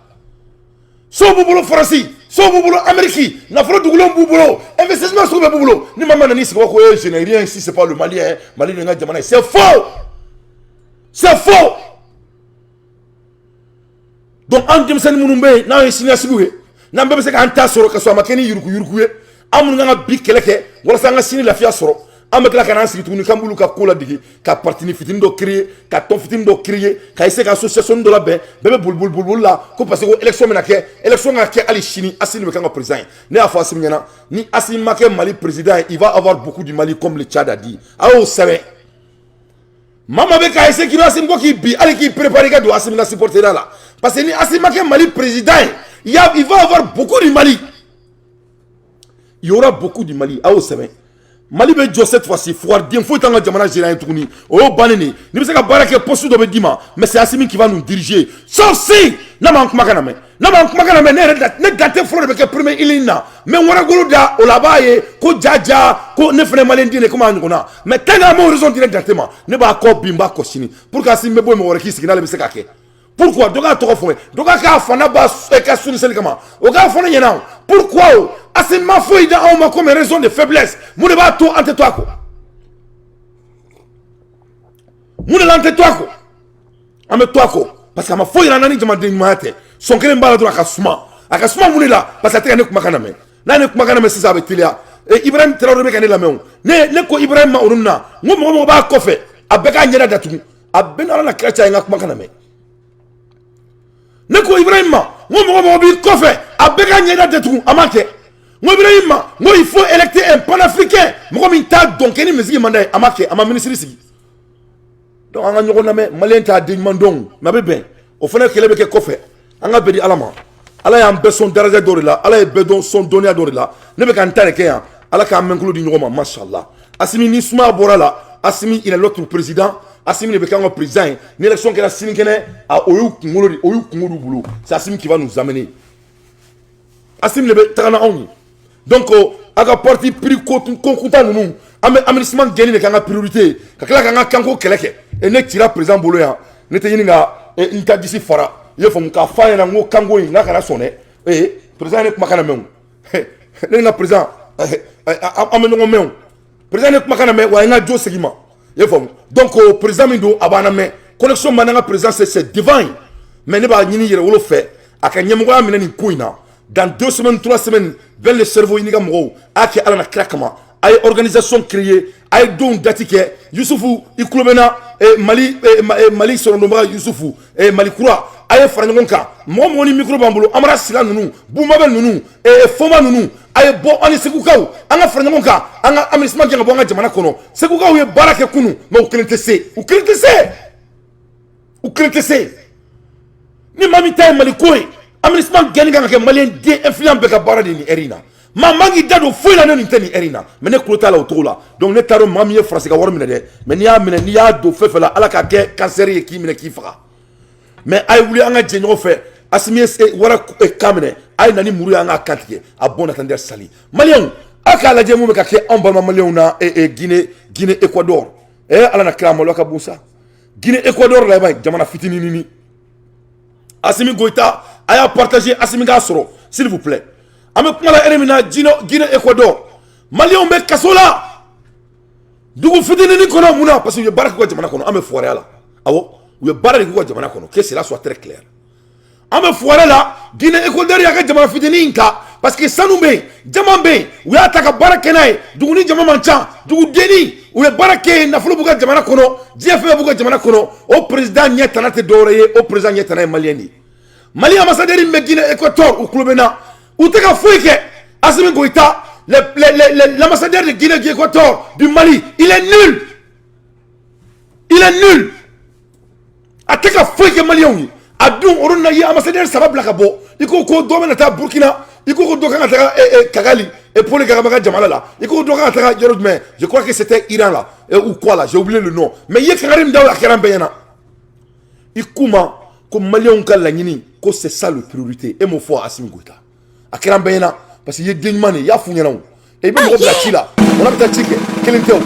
So b'u bolo Faransi, so b'u bolo Amérique, nafolo dugulenw b'u bolo, investissement sugu bɛɛ b'u bolo. Ni maa ma nana i sigi ko je n'ai rien si c'est pas le Mali, hein, Mali de n ka jamana ye, c'est faux, c'est faux. Donc an denmisɛnnin minnu bɛ yen, n'an ye siniɲɛsigiw ye, n'an bɛɛ bɛ se k'an ta sɔrɔ ka sɔrɔ a ma kɛ ni yuruku yuruku ye, an minnu kan ka bi kɛlɛ kɛ walasa an ka sini lafiya sɔrɔ, an bɛ tila ka n'an sigi tuguni k'an b'olu ka ko ladege, ka parti fitinin dɔ créer, ka tɔn fitinin dɔ créer, ka essayer ka association dɔ labɛn, bɛɛ bɛ boli boli boli boli la ko parce que ko élection bɛna kɛ. Élection ka kɛ hali sini, Assimi bɛ k'an ka président ye. Ne y'a fɔ Assimi ɲɛna, ni Assimi ma kɛ Mali président ye, il va avoir beaucoup du Mali comme le Tchad a dit. A y'o sɛbɛn. Maa maa bɛ k'a essayer k'i bɛ Assimi ko k'i bi, hali k'i préparer ka don Assimi la supporter la, parce que ni Assimi ma kɛ Mali président ye, il va avoir beaucoup du Mali, il y aura beaucoup du Mali. A y'o sɛbɛn. Mali bɛ jɔ cette fois-ci. Fugariden foyi t'an ka jamana gérer ye tuguni, o y'o bannen de. N'i bɛ se ka baara kɛ, poste dɔ bɛ d'i ma, mais c'est Assimi qui va nous diriger, sauf si n'a m'an kumakan lamɛn. N'a m'an kumakan lamɛn, ne yɛrɛ, ne Dante fɔlɔ de bɛ kɛ premier ligne na. N bɛ n wɛrɛgolo da o la, a b'a ye ko ja ja ko ne fana malien den de komi a ɲɔgɔnna. Mais tant que an m'o raison di ne Dante ma, ne b'a kɔ bi, n b'a kɔ sini, pour que Assimi bɛ bɔ yen, mɔgɔ wɛrɛ k'i sigi n'ale bɛ se k'a kɛ. Pourquoi? Dɔ k'a tɔgɔ fɔ n ye, dɔ k'a k'a fana ba ka sun seli kama, o k'a fɔ ne ɲɛna. Pourquoi o Assimi ma foyi di anw ma comme raison de faiblesse? Mun de b'a to an tɛ to a kɔ? Mun de la an tɛ to a kɔ? An bɛ to a kɔ parce que a ma foyi yira an na ni jamaden ɲumanya tɛ. Sɔn kelen b'a la dɔrɔn, a ka suma. A ka suma mun de la? Parce que a tɛ ka ne kumakan lamɛn. N'a ne kumakan lamɛn sisan, a bɛ teliya. Ibrahim Traoré bɛ ka ne lamɛn o. Ne ko Ibrahim ma olu na, n ko mɔgɔ mɔgɔ b'a kɔfɛ, a bɛɛ k'a ɲɛda datugu. A bɛɛ ni Ala na kira cɛ, ye n ka kumakan lamɛn. Ne ko Ibrahim ma, n ko mɔgɔ mɔgɔ b'i kɔfɛ, a bɛɛ k'a ɲɛda datugu. A ma kɛ. N ko Ibrahim ma, n ko il faut électer un panafricain, mɔgɔ min t'a dɔn kɛ ni misigi man d'a ye. A ma kɛ, a ma minisiri sigi. Donc an ka ɲɔgɔn lamɛn. Malien t'a den ɲuman dɔn, mais a bɛ bɛn. O fana kɛlɛ bɛ kɛ kɔfɛ. An ka bɛn di Ala ma. Ala y'an bɛɛ sɔn daraja dɔ de la, Ala ye bɛɛ dɔn sɔn dɔnniya dɔ de la. Ne bɛ ka n ta de kɛ yan. Ala k'an mɛn kulo di ɲɔgɔn ma. Mashallah. Assimi, ni sumaya bɔra la, Assimi, il est notre président. Assimi de bɛ k'an ka président ye. Ni élection kɛra sinikɛnɛ, a o y'u kunkolo de, o y'u kunkolo d'u bolo. C'est Assimi qui va nous amener. Assimi de bɛ taga na anw ye. Donc a ka parti pris ko ko kuntan ninnu, an bɛ aménagement gɛnni de k'an ka priorité ye, ka tila k'an ka kanko kɛlɛ kɛ. E ne cira président bolo yan, ne tɛ ɲini ka n ta disi fara, i y'a faamu, k'a f'a ɲɛna n ko kanko in n'a kana sɔn dɛ. Ee, président ye ne kumakan lamɛn o. Ne ni n ka président, an bɛ ɲɔgɔn mɛn o. Président ne kumakan lamɛn wa, n ka jo segin ma, i y'a faamu. Donc président min don, a b'an lamɛn. Connexion b'an n'an ka président, c'est divin. Mais ne b'a ɲini Yɛrɛwolo fɛ, a ka ɲɛmɔgɔya minɛ nin ko in na. Dans 2 semaines, 3 semaines, Ben le cerveau, ɲini ka mɔgɔw a kɛ Ala na kira kama, a ye organisation créer, a ye donw date kɛ. Yusufu, i kulo bɛ na, Mali, Mali sɔrɔdonbaga Yusufu, Mali kura, a ye fara ɲɔgɔn kan. Mɔgɔ mɔgɔ ni micro b'an bolo, Amara Sila ninnu, Bumabel ninnu, Foma ninnu, a ye bɔ. An ni Segukaw, an ka fara ɲɔgɔn kan, an ka aménagement kɛ ka bɔ an ka jamana kɔnɔ. Segukaw ye baara kɛ kunun, mais u kelen tɛ se, u kelen tɛ se, u kelen tɛ se. Ni maa min ta ye Mali ko ye, aménagement gɛnni kan ka kɛ malien den influent bɛɛ ka baara de nin heure in na. Maa man k'i da don foyi la, ne nin tɛ nin heure in na. Mais ne tulo t'a la o cogo la. Donc ne t'a dɔn maa min ye Faransi ka wari minɛ dɛ, mais n'i y'a minɛ, n'i y'a don fɛn fɛn la, Ala k'a kɛ cancer ye k'i minɛ k'i faga. Mais a ye wuli, an ka jɛ ɲɔgɔn fɛ. Assimi ye wara kan minɛ, a ye na ni muru ye, an k'a kan tigɛ. A bon entendeur, salut. Maliyɛnw, a k'a lajɛ mun bɛ ka kɛ anw balima maliyɛnw na Guinée Équateur. Ala na kira, malo ka bon sa. Guinée Équateur la, i b'a ye jamana fitinin ni Assimi Goïta. A y'a partager, Assimi k'a sɔrɔ, s'il vous plaît. An bɛ kuma la heure min na, Guinée Équateur, maliyɛnw bɛ kaso la dugu fitinin kɔnɔ. Mun na? Parce que u ye baara k'u ka jamana kɔnɔ. An bɛ fugariya la. Awɔ, u ye baara de k'u ka jamana kɔnɔ, que cela soit très clair. An bɛ fugariya la. Guinée Équateur y'a ka jamana fitinin ta parce que sanu bɛ yen, jama bɛ yen, u y'a ta ka baara kɛ n'a ye. Dugu ni jama man ca, dugudenni, u ye baara kɛ yen, nafolo b'u ka jamana kɔnɔ, diɲɛ fɛn bɛɛ b'u ka jamana kɔnɔ. O président ɲɛ tana tɛ dɔwɛrɛ ye, o président ɲɛ tana ye malien de ye. Mali ambassadeur min bɛ Guinée Équateur, u tulo bɛ n na, u tɛ ka foyi kɛ. Assimi Goïta, l'ambassadeur de Guinée Équateur du Mali, il est nul, il est nul. A tɛ ka foyi kɛ maliyɛnw ye. A dun olu na, i ye ambassadeur saba bila ka bɔ. I ko ko dɔ bɛna taa Burkina, i ko ko dɔ kan ka taga Kigali, Paul Kagame ka jamana la, i ko dɔ kan ka taga yɔrɔ jumɛn, je crois que c'était Iran là ou quoi là, j'ai oublié le nom. Mais i ye kangari min da o, a kɛra an bɛɛ ɲɛna. I k'u ma ko maliyɛnw ka laɲini, ko c'est ça le priorité. E m'o fɔ Assimi Goïta, a kɛra an bɛɛ ɲɛna, parce que i ye den ɲuman de ye, i y'a f'u ɲɛna. O i bɛ mɔgɔ bila ci la, o bɛ taa ci kɛ, kelen tɛ o.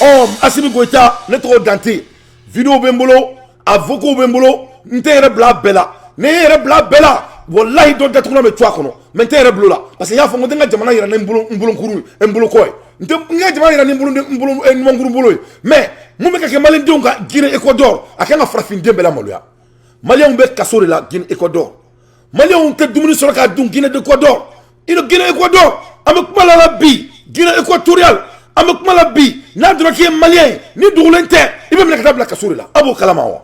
Ɔ Assimi Goïta, ne tɔgɔ Dante, vidéo bɛ n bolo, a vocaux bɛ n bolo, n tɛ yɛrɛ bila a bɛɛ la. Ne ye yɛrɛ bila a bɛɛ la, walahi dɔ datugulan bɛ to a kɔnɔ, mais n tɛ yɛrɛ bila o la, parce que n y'a fɔ n ko n tɛ n ka jamana yira ni n bolo n bolokurun ye, n bolo kɔ ye, n tɛ n ka jamana yira ni n bolo n bolo ɲumankuru bolo ye. Mais mun bɛ ka kɛ maliyɛndenw ka Guinée Équateur, a kan ka farafinden bɛɛ lamaloya. Maliyɛnw bɛ kaso de la Guinée Équateur, maliyɛnw tɛ dumuni sɔrɔ k'a dun Guinée Équateur. I Guinée Équateur, an bɛ kuma la bi, Guinée équatoriale, an bɛ kuma la bi, n'a dɔrɔn k'i ye maliyɛn ye, ni dogolen tɛ, i bɛ minɛ ka taa bila kaso de la. A b'o kalama wa?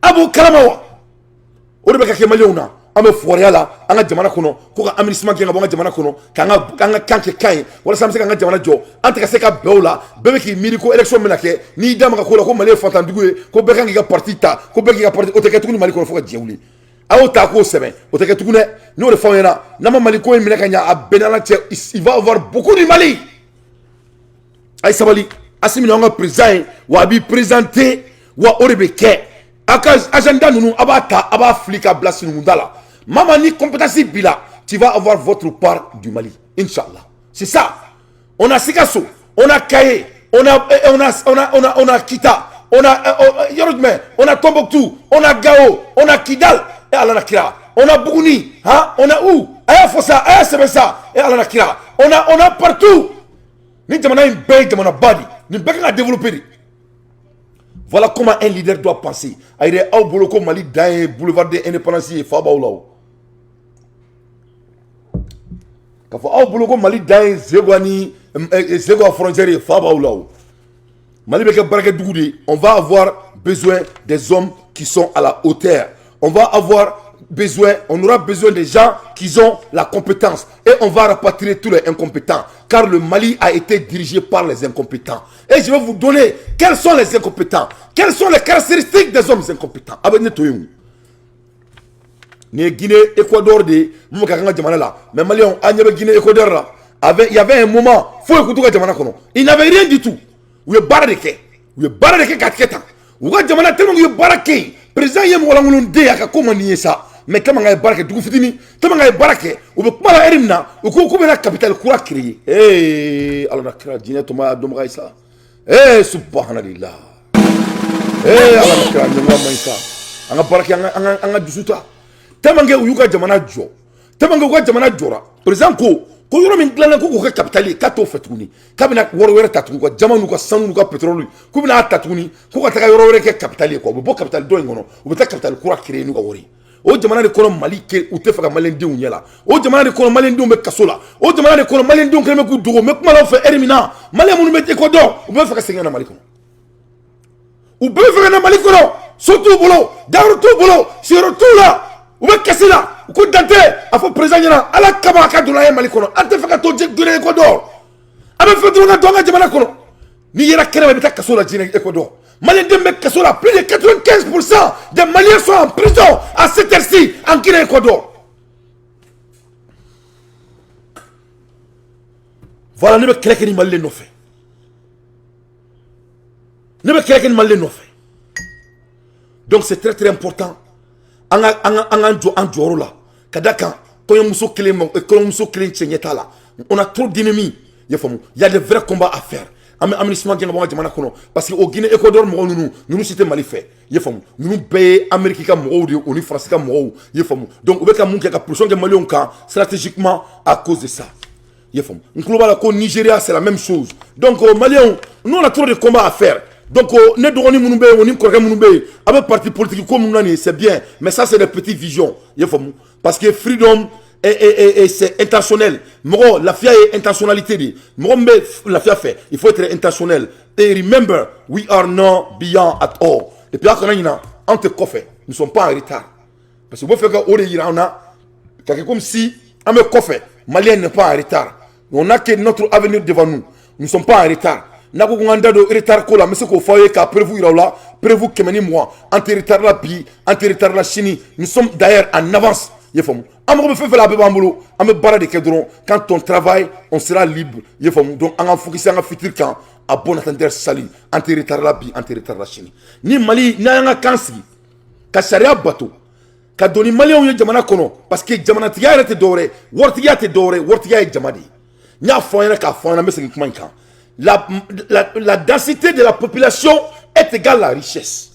A b'o kalama wa? O de bɛ ka kɛ maliyɛnw na. An bɛ fugariya la an ka jamana kɔnɔ, ko ka aménagement kɛ ka bɔ an ka jamana kɔnɔ, k'an ka an ka kan kɛ kan ye, walasa an bɛ se k'an ka jamana jɔ. An tɛ ka se ka bɛn o la. Bɛɛ bɛ k'i miiri ko élection bɛna kɛ, n'i da maga ko la, ko Mali ye fantandugu ye, ko bɛɛ kan k'i ka parti ta, ko bɛɛ k'i ka parti. O tɛ kɛ tuguni Mali kɔnɔ fo ka diɲɛ wuli. A y'o ta k'o sɛbɛn, o tɛ kɛ tuguni dɛ. N y'o de fɔ aw ɲɛna, n'an ma Mali ko in minɛ ka ɲɛ, a bɛɛ n'Ala cɛ, il va avoir beaucoup de Mali. A ye sabali, Assimi y'anw ka président ye, wa a b'i présenter, wa o de bɛ kɛ. A ka agenda ninnu, a b'a ta, a b'a fili ka bila sinukunda la. Mama, ni compétence b'i la, tu vas avoir votre part du Mali, Inch'Allah. C'est ça. On a Sikasso, on a Kayes, on a Kita, on a yɔrɔ jumɛn, on a Tombouctou, on a Gao, on a Kidal, et Ala na kira, on a Bougouni, hein, on a où? A y'a fɔ sa, a y'a sɛbɛn sa, et Ala na kira, on a partout. Ni jamana in bɛɛ ye jamanaba de, nin bɛɛ kan ka développer de. Voilà comment un leader doit penser. A yɛrɛ aw bolo ko Mali dan ye boulevard de indépendance ye, fa b'aw la o. K'a fɔ aw bolo ko Mali dan ye Zegwa ni Zegwa frontière ye, fa b'aw la o. Mali bɛ kɛ baarakɛdugu de ye. On va avoir besoin des hommes qui sont à la hauteur. On va avoir besoin, on aura besoin des gens qui ont la compétence et on va rapatrier tous les incompétents, car le Mali a été dirigé par les incompétents. Et je vais vous donner quels sont les incompétents, quelles sont les caractéristiques des hommes incompétents. A bɛ ne to yen. Nin ye Guinée Équateur de ye, mun bɛ ka k'an ka jamana la. Mais maliyɛnw, an ɲɛ bɛ Guinée Équateur la. Avait, il y avait un moment, foyi kun t'u ka jamana kɔnɔ. Il n'avait rien du tout. U ye baara de kɛ. U ye baara de kɛ k'a kɛ tan. U ka jamana, tellement u ye baara kɛ yen. Président ye mɔgɔ den ye, a ka ko man di n ye sa. Mais tellement a ye baara kɛ dugu fitinin, tellement a ye baara kɛ, u bɛ kuma la heure min na, u ko k'u bɛna capitale kura créer. Ee Ala na kira, diinɛ tuma y'a dɔnbaga ye sa. Ee subhanallah. Ee Ala na kira, ɲɛmɔgɔ man ɲi sa. An ka baara kɛ, an ka dusu ta. Tellement que u y'u ka jamana jɔ, tellement que u ka jamana jɔra, président ko ko yɔrɔ min dilanna ko k'o kɛ capitale ye, k'a t'o fɛ tuguni, k'a bɛna wari wɛrɛ ta tuguni, u ka jama n'u ka sanu n'u ka pétrole, k'u bɛna ta tuguni, k'u ka taga yɔrɔ wɛrɛ kɛ capitale ye quoi. U bɛ bɔ capitale dɔ in kɔnɔ, u bɛ taa capitale kura créer n'u ka wari ye. O jamana de kɔnɔ, Mali kɛ, u tɛ fɛ ka maliyɛndenw ɲɛ la. O jamana de kɔnɔ, maliyɛndenw bɛ kaso la. O jamana de kɔnɔ, maliyɛndenw kɛlen bɛ k'u dogo. N bɛ kuma la aw fɛ heure min na, maliyɛn minnu bɛ Équateur, u bɛɛ bɛ fɛ ka segin ka na Mali kɔnɔ. U bɛɛ bɛ fɛ ka na Mali kɔnɔ. So t'u bolo, dayɔrɔ t'u bolo, sigiyɔrɔ t'u la, u bɛ kasi la. U ko Dante, a fɔ président ɲɛna, Ala kama, a ka don n'an ye Mali kɔnɔ. An tɛ fɛ ka to Guinée Équateur, an bɛ fɛ dɔrɔn ka don an ka jamana kɔnɔ. N'i yera kɛnɛma, i bɛ taa kaso la Guinée Équateur. Maliyɛnden bɛ kaso la, plus de 95% des Maliens sont en prison à cette heure-ci en Guinée Équateur. Voilà, ne bɛ kɛlɛ kɛ ni Mali de nɔfɛ. Ne bɛ kɛlɛ kɛ ni Mali de nɔfɛ. Donc c'est très très important. An ka jɔ an jɔyɔrɔ la, ka da kan kɔɲɔmuso kelen ma, kɔɲɔmuso kelen cɛ ɲɛ t'a la. On a trop d'ennemis. I y'a faamu, il y a des vrais combats à faire. An bɛ aménagement gɛn ka bɔ an ka jamana kɔnɔ, parce que o Guinée Équateur mɔgɔw ninnu, ninnu si tɛ Mali fɛ. I y'a faamu, ninnu bɛɛ ye Amérique ka mɔgɔw de ye, o ni Faransi ka mɔgɔw. I y'a faamu, donc u bɛ ka mun kɛ, ka pression kɛ maliyɛnw kan stratégiquement à cause de ça. I y'a faamu, n tulo b'a la ko Nigéria, c'est la même chose. Donc maliyɛnw, nous, on a trop de combats à faire. Donc ne dɔgɔnin minnu bɛ yen, o ni kɔrɔkɛ minnu bɛ yen, a bɛ parti politique ko minnu na nin ye, c'est bien, mais ça, c'est des petites visions. I y'a faamu, parce que freedom et c'est intentionnel. Mɔgɔ lafiya ye intentionnalité de ye. Mɔgɔ min bɛ lafiya fɛ, il faut être intentionnel. Et remember, we are not beyond at all. Et puis a kana ɲina, anw tɛ kɔfɛ, nous sommes pas en retard, parce que u bɛ fɛ ka o de yira an na, ka kɛ comme si an bɛ kɔfɛ. Malien n'est pas en retard. On n'a que notre avenir devant nous. Nous ne sommes pas en retard. N'a ko k'an da don retard ko la, n bɛ se k'o fɔ aw ye, k'a preuve yira aw la, preuve 120. An tɛ retard la bi, an tɛ retard la sini. Nous sommes d'ailleurs en avance. I y'a faamu, an mago bɛ fɛn fɛn la, a bɛɛ b'an bolo. An bɛ baara de kɛ dɔrɔn. Quand on travaille, on sera libre. I y'a faamu, donc an ka focus an ka futur kan. À bon entendeur, salut. An tɛ retard la bi, an tɛ retard la sini. Ni Mali n'an y'an ka kan sigi ka sariya bato ka don ni maliyɛnw ye jamana kɔnɔ, parce que jamanatigiya yɛrɛ tɛ dɔwɛrɛ ye, waritigiya tɛ dɔwɛrɛ ye, waritigiya ye jama de ye. N y'a fɔ an ɲɛna k'a fɔ an ɲɛna, n bɛ segin kuma in kan. La densité de la population est égale à la richesse.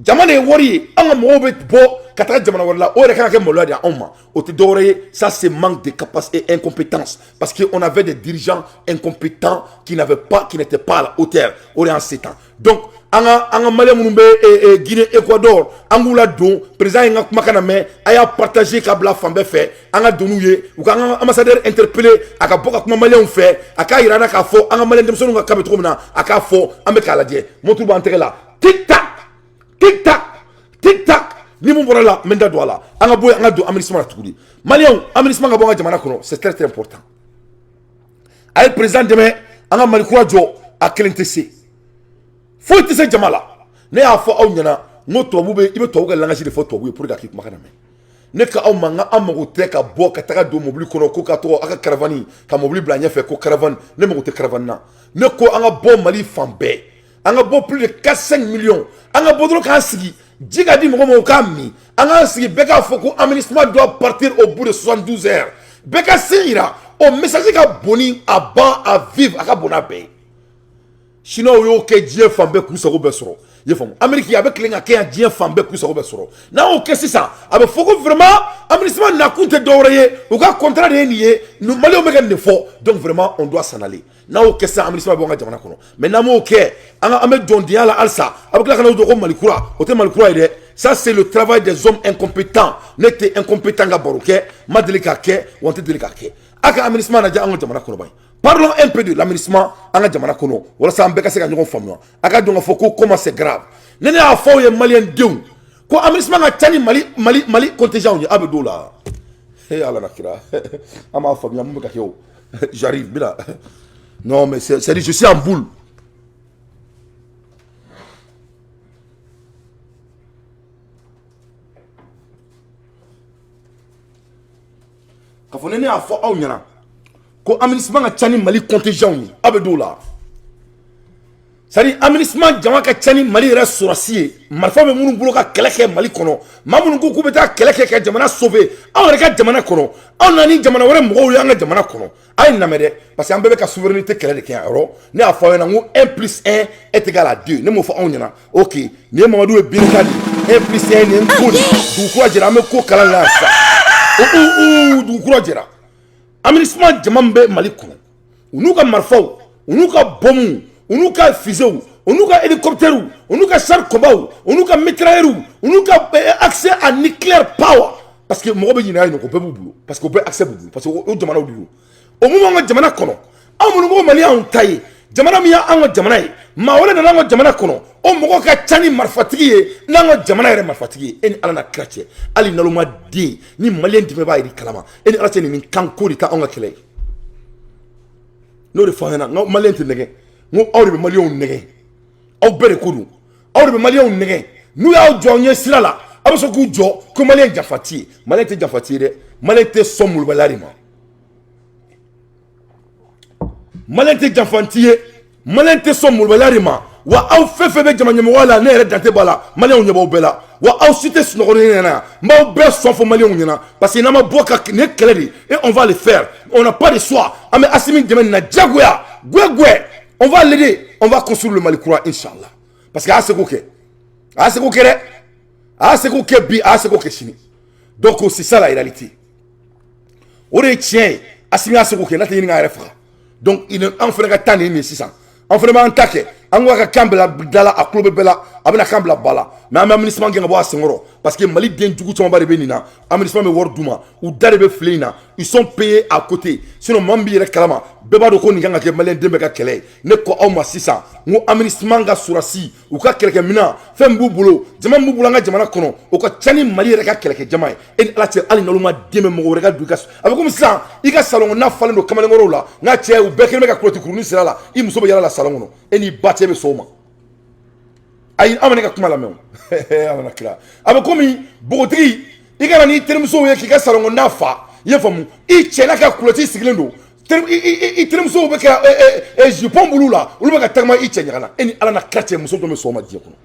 Jama de ye wari ye. An ka mɔgɔw bɛ bɔ ka taga jamana wɛrɛ la, o yɛrɛ kan ka kɛ maloya de ye anw ma. O tɛ dɔwɛrɛ ye, ça c'est manque de capacité et incompétence, parce que on avait des dirigeants incompétents qui n'avaient pas, qui n'étaient pas à la hauteur. O de y'an se tan. Donc an ka maliyɛn minnu bɛ Guinée Équateur, an k'u ladon. Président ye n ka kumakan na mɛn, a y'a partager ka bila fan bɛɛ fɛ. An ka don n'u ye, u ka an ka ambassadeur interpeller, a ka bɔ ka kuma maliyɛnw fɛ, a k'a yira an na k'a fɔ an ka maliyɛn denmisɛnninw ka cas bɛ cogo min na, a k'a fɔ an bɛ k'a lajɛ. Montre b'an tɛgɛ la, tic tac, tic tac, tic tac. Ni mun bɔra la, n bɛ n da don a la. An ka bɔ yen, an ka don MINUSMA la tuguni. Maliyɛnw, MINUSMA ka bɔ an ka jamana kɔnɔ, c'est très très important. A ye président dɛmɛ an ka Mali kura jɔ. A kelen tɛ se, foyi tɛ se jama la. Ne y'a fɔ aw ɲɛna n ko tubabu bɛ, i bɛ tubabu ka langage de fɔ tubabu ye pour que a k'i kumakan lamɛn. Ne ka aw ma, n ka an mago tɛ ka bɔ ka taga don mobili kɔnɔ ko ka tɔgɔ aw ka caravane ka mobili bila ɲɛfɛ ko caravane. Ne mago tɛ caravane na. Ne ko an ka bɔ Mali fan bɛɛ, an ka bɔ plus de 4 5 millions, an ka bɔ dɔrɔn k'an sigi, ji ka di mɔgɔ ma u k'a min, an k'an sigi, bɛɛ k'a fɔ ko MINUSMA doit partir au bout de 72 heures. Bɛɛ ka se yira, o message ka bon ni a ban à vivre, a ka bon n'a bɛɛ ye. Chinois y'o kɛ diɲɛ fan bɛɛ k'u sago bɛɛ sɔrɔ, i y'a faamu. Amérique a bɛ tilen ka kɛ yan diɲɛ fan bɛɛ k'u sago bɛɛ sɔrɔ. N'an y'o kɛ sisan, a bɛ fɔ ko vraiment MINUSMA nakun tɛ dɔwɛrɛ ye, u ka contrat de ye nin ye, maliyɛnw bɛ ka nin de fɔ. Donc vraiment on doit s'en aller. N'an y'o kɛ sisan, MINUSMA bɛ bɔ an ka jamana kɔnɔ. Mais n'an m'o kɛ, an ka an bɛ jɔndenya la halisa. A bɛ tila ka n'o jɔ ko Mali kura, o tɛ Mali kura ye dɛ. Ça c'est le travail des hommes incompétents. Ne tɛ incompétent ka baro kɛ, n ma deli k'a kɛ, wa n tɛ deli k'a kɛ. A ka MINUSMA lajɛ an ka jamana kɔnɔ ban. Parlons un peu de la MINUSMA an ka jamana kɔnɔ, walasa an bɛɛ ka se ka ɲɔgɔn faamuya. A ka dɔn k'a fɔ ko comment c'est grave. Ne y'a fɔ aw ye, maliyɛn denw, ko MINUSMA ka ca ni Mali contingent ye, a bɛ don la. He Ala na kira, an b'a faamuya mun bɛ ka kɛ o. J'arrive, n bɛna. Non mais c'est je suis en boule. K'a fɔ ne y'a fɔ aw ɲɛna ko MINUSMA ka ca ni Mali contingent ye, aw bɛ don o la. C'est à dire MINUSMA jama ka ca ni Mali yɛrɛ sɔrɔsi ye, marifa bɛ minnu bolo ka kɛlɛ kɛ Mali kɔnɔ, maa minnu ko k'u bɛ taa kɛlɛ kɛ ka jamana sauver anw yɛrɛ ka jamana kɔnɔ. Anw na ni jamana wɛrɛ mɔgɔw ye an ka jamana kɔnɔ. A ye lamɛn dɛ, parce que an bɛɛ bɛ ka souveraineté kɛlɛ de kɛ yan yɔrɔ. Ne y'a fɔ aw ɲɛna n ko 1 plus 1 est égal à 2. Ne m'o fɔ aw ɲɛna? Ok, nin ye Mamadu ye Binta de ye. 1 plus 1, nin ye n ko de dugu kura jɛra, an bɛ ko kalan la yan sisan. O dugu kura jɛra. MINUSMA jama min bɛ Mali kɔnɔ, u n'u ka marifaw, u n'u ka bɔnw, u n'u ka fusées, u n'u ka hélicoptères, u n'u ka chars combat, u n'u ka mitrailleurs, u n'u ka accès à nucléaire power, parce que mɔgɔ bɛ ɲinɛ yen nɔ, ko bɛɛ b'u bolo, parce que o bɛɛ accès b'u bolo, parce que o jamanaw de don. O mun b'an ka jamana kɔnɔ, anw minnu ko Mali y'anw ta ye, jamana min y'an ka jamana ye, maa wɛrɛ nana an ka jamana kɔnɔ, o mɔgɔ ka ca ni marifatigi ye n'an ka jamana yɛrɛ marifatigi ye. E ni Ala na kira cɛ, hali naloma den ni maliyɛn dɛmɛ b'a yɛrɛ kalama. E ni Ala cɛ, nin kan ko de tɛ anw ka kɛlɛ ye. N'o de fɔ an ɲɛna, n ko maliyɛn tɛ nɛgɛ, n ko aw de bɛ maliyɛnw nɛgɛ, aw bɛɛ de ko don, aw de bɛ maliyɛnw nɛgɛ. N'u y'aw jɔ aw ɲɛ sira la, aw bɛ sɔn k'u jɔ ko maliyɛn janfati ye. Maliyɛn tɛ janfati ye dɛ, maliyɛn tɛ sɔn molobaliya de ma. Maliyɛn tɛ janfanti ye, maliyɛn tɛ sɔn molobaliya de ma. Wa aw fɛn fɛn bɛ jama ɲɛmɔgɔya la, ne yɛrɛ dante b'a la, maliyɛnw ɲɛ b'aw bɛɛ la. Wa aw si tɛ sunɔgɔ ne ɲɛna yan, n b'aw bɛɛ sɔn fɔ maliyɛnw ɲɛna, parce que n'an ma bɔ ka nin ye kɛlɛ de, et on va le faire, on n'a pas de choix. An bɛ Asimi dɛmɛ nin na diyagoya guwɛguwɛ. On va l'aider, on va construire le Mali kura, inchallah, parce que a y'a seko kɛ, a y'a seko kɛ dɛ, a y'a seko kɛ bi, a y'a seko kɛ sini. Donc c'est ça la réalité, o de ye tiɲɛ ye. Asimi y'a seko kɛ, n'a tɛ ɲini k'a yɛrɛ faga. Donc an fana ka taa nin ye sisan, an fana b'an ta kɛ. An ko a ka kan bila da la, a tulo bɛ bɛɛ la, a bɛna kan bila ba la. Mais an bɛ MINUSMA gɛn ka bɔ a senkɔrɔ, parce que Mali den jugu camanba de bɛ nin na. MINUSMA bɛ wari d'u ma, u da de bɛ fili in na, ils sont payés à côté. Sinon maa min b'i yɛrɛ kalama, bɛɛ b'a dɔn ko nin kan ka kɛ maliyɛn den bɛɛ ka kɛlɛ ye. Ne ko aw ma sisan, n ko MINUSMA ka sɔrɔsi, u ka kɛlɛkɛminɛn, fɛn min b'u bolo, jama min b'u bolo an ka jamana kɔnɔ, o ka ca ni Mali yɛrɛ ka kɛlɛkɛ jama ye. E ni Ala cɛ, hali n'olu ma den bɛ mɔgɔ wɛrɛ ka don i ka, a bɛ komi sisan i ka salon kɔnɔna falen don kamalenkɔrɔw la, n ka cɛ, u bɛɛ kɛlen bɛ ka culotte kurunin siri a la, i muso bɛ yala la salon kɔnɔ, e n'i ba cɛ bɛ sɔn o ma? Ayi, aw ma ne ka kuma lamɛn o. Ala na kira, a bɛ komi npogotigi, i ka na n'i terimusow ye k'i ka salon kɔnɔna fa, i y'a faamu, i cɛ n'a ka culotte sigilen don. I terimusow bɛ ka jupon b'olu la, olu bɛ ka tagama i cɛ ɲaga la. E ni Ala na kira cɛ, muso jɔn bɛ sɔn o ma diɲɛ kɔnɔ?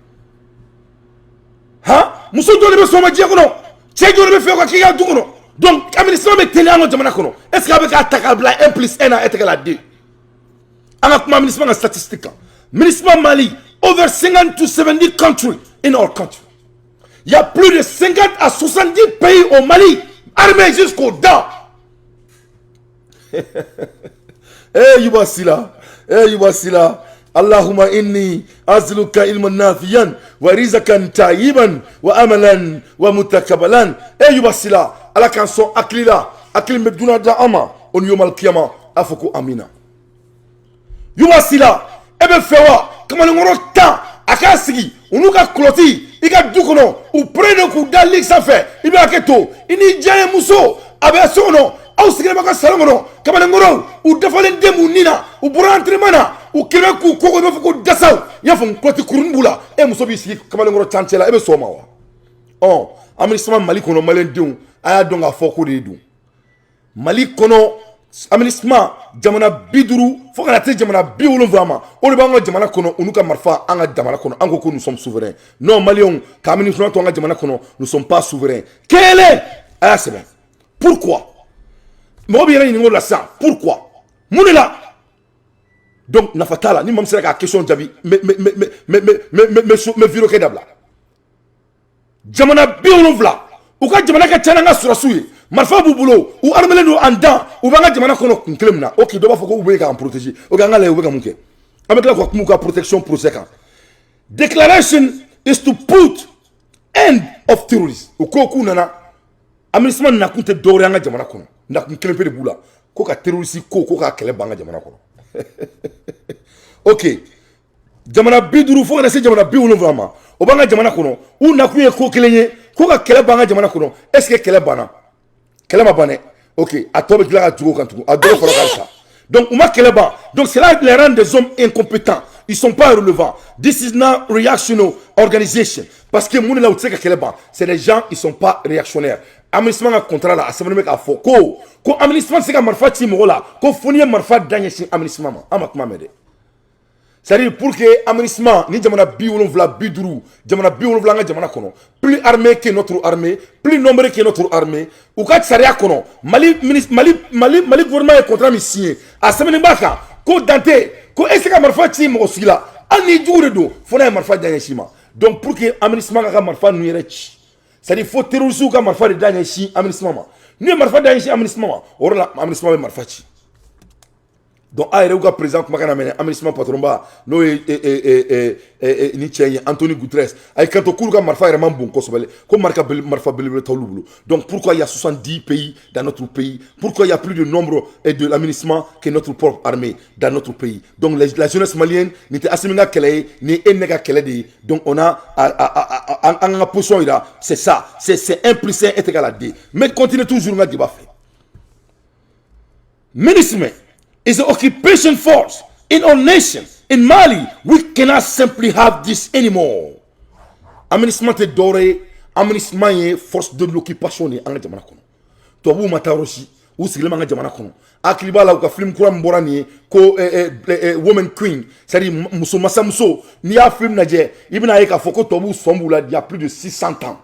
Han, muso jɔn de bɛ sɔn o ma diɲɛ kɔnɔ? Cɛ jɔn de bɛ fɛ ka k'i ka du kɔnɔ? Donc MINUSMA bɛ teliya an ka jamana kɔnɔ. Est ce que a bɛ k'a ta k'a bila 1 plus 1 est égal à 2? An ka kuma MINUSMA ka statistique kan. MINUSMA Mali, over 50 to 70 countries in our country. Il y a plus de 50 à 70 pays au Mali armés jusqu'aux dents. Eh Yuba Sila, eh Yuba Sila, اللهم إني أسألك علما نافعا ورزقا طيبا وعملا ومتقبلا. Eh Yuba Sila, Ala k'an sɔn hakili la, hakili bɛ dunan da an ma o ni yomal kiyama. A fɔ ko amina. Yuba Sila, e bɛ fɛ wa kamalenkɔrɔ 10 a k'a sigi u n'u ka kulɔti i ka du kɔnɔ, u pere de k'u da lit sanfɛ, i bɛ hakɛ to i ni diyaye muso a bɛ so kɔnɔ, aw sigilen bɛ ka salon kɔnɔ, kamalenkɔrɔw u dafalen den b'u nin na, u bɔra entraînement na, u kɛlen k'u koko i b'a fɔ ko dasaw, i y'a faamu, kulɔti kurunin b'u la, e muso b'i sigi kamalenkɔrɔ 10 cɛ la, e bɛ sɔn o ma wa? Ɔ MINUSMA Mali kɔnɔ, maliyɛndenw, a y'a dɔn k'a fɔ ko de don Mali kɔnɔ. MINUSMA jamana 50 fo ka na se jamana 70 ma, o de b'an ka jamana kɔnɔ, u n'u ka marifa an ka jamana kɔnɔ. An ko ko nous sommes souverains. Non, maliyɛnw, ka MINUSMA to an ka jamana kɔnɔ, nous sommes pas souverains. Kelen a y'a sɛbɛn. Pourquoi? Mɔgɔ bɛ yɛrɛ ɲininka o la sisan, pourquoi, mun de la? Donc nafa t'a la. Ni maa min sera k'a question jaabi, n bɛ n bɛ n bɛ n bɛ n bɛ n bɛ vidéo kɛ dabila. Jamana 70, u ka jamana ka ca n'an ka sɔrɔsiw ye, marifa b'u bolo, u armelen don en dents, u b'an ka jamana kɔnɔ kun kelen min na. Ok, dɔ b'a fɔ ko u bɛ k'an protéger. Ok, an ka lajɛ u bɛ ka mun kɛ. An bɛ tila ka kuma u ka protection procès kan. Declaration is to put end of terrorism. U ko k'u nana, MINUSMA nakun tɛ dɔwɛrɛ ye an ka jamana kɔnɔ, nakun kelen pe de b'u la, ko ka terroriste ko k'a kɛlɛ ban an ka jamana kɔnɔ. Ok, jamana 50 fo ka na se jamana 70 ma, o b'an ka jamana kɔnɔ, u nakun ye ko kelen ye, ko ka kɛlɛ ban an ka jamana kɔnɔ. Est ce que kɛlɛ banna? Kɛlɛ ma ban dɛ. Ok, a tɔ bɛ tila ka jugu o kan tugun, a dɔw fɔra ka sa. Donc u ma kɛlɛ ban. Donc cela les rend des hommes incompétents, ils sont pas relevants. This is not reactional organisation, parce que mun de la u tɛ se ka kɛlɛ ban? C'est des gens, ils sont pas réactionnaires. MINUSMA ka contrat la, a sɛbɛnnen bɛ k'a fɔ ko MINUSMA tɛ se ka marifa ci mɔgɔ la, ko fo n'i ye marifa da ɲɛsin MINUSMA ma. An ma kuma mɛn dɛ. C'est-à-dire, pour que MINUSMA ni jamana 70, 50, jamana 70 an ka jamana kɔnɔ, plus armé que notre armée, plus nombreux que notre armée, u ka sariya kɔnɔ, Mali Mali Mali Mali gouvernement ye contrat min signé, a sɛbɛnnen b'a kan ko dante ko e se ka marifa ci mɔgɔ sigi la, hali ni jugu de don, fo n'a ye marifa da ɲɛsin ma. Donc pour que MINUSMA ka marifa ninnu yɛrɛ ci, c'est-à-dire fo terroristes ka marifa de da ɲɛsin MINUSMA ma. N'u ye marifa da ɲɛsin MINUSMA ma, o yɔrɔ la MINUSMA bɛ marifa ci. Donc a yɛrɛ y'u ka président kumakan na mɛnɛ, MINUSMA patron ba, n'o ye ni cɛ in ye, Anthony Guterres, a ye kanto k'olu ka marifa yɛrɛ man bon kosɛbɛ, ko marifa marifa belebele t'olu bolo. Donc pourquoi il y a 70 pays dans notre pays? Pourquoi il y a plus de nombre de la MINUSMA que notre propre armée dans notre pays? Donc la jeunesse malienne, nin tɛ Assimi ka kɛlɛ ye, nin e ne ka kɛlɛ de ye. Donc on a an ka position yira, c'est ça, c'est 1 plus 1 est égal à 2. Mais continue toujours n ka débat fɛ. MINUSMA is an occupation force in our nation. In Mali, we cannot simply have this anymore. MINUSMA tɛ dɔwɛrɛ ye, MINUSMA ye force de l'occupation de ye an ka jamana kɔnɔ. Tubabuw ma taa yɔrɔ si, u sigilen b'an ka jamana kɔnɔ. Hakili b'a la, u ka film kura min bɔra nin ye ko Woman Queen, c'est à dire muso masamuso. N'i y'a film lajɛ, i bɛna ye k'a fɔ ko tubabuw sɔn b'u la il y a plus de 600 ans.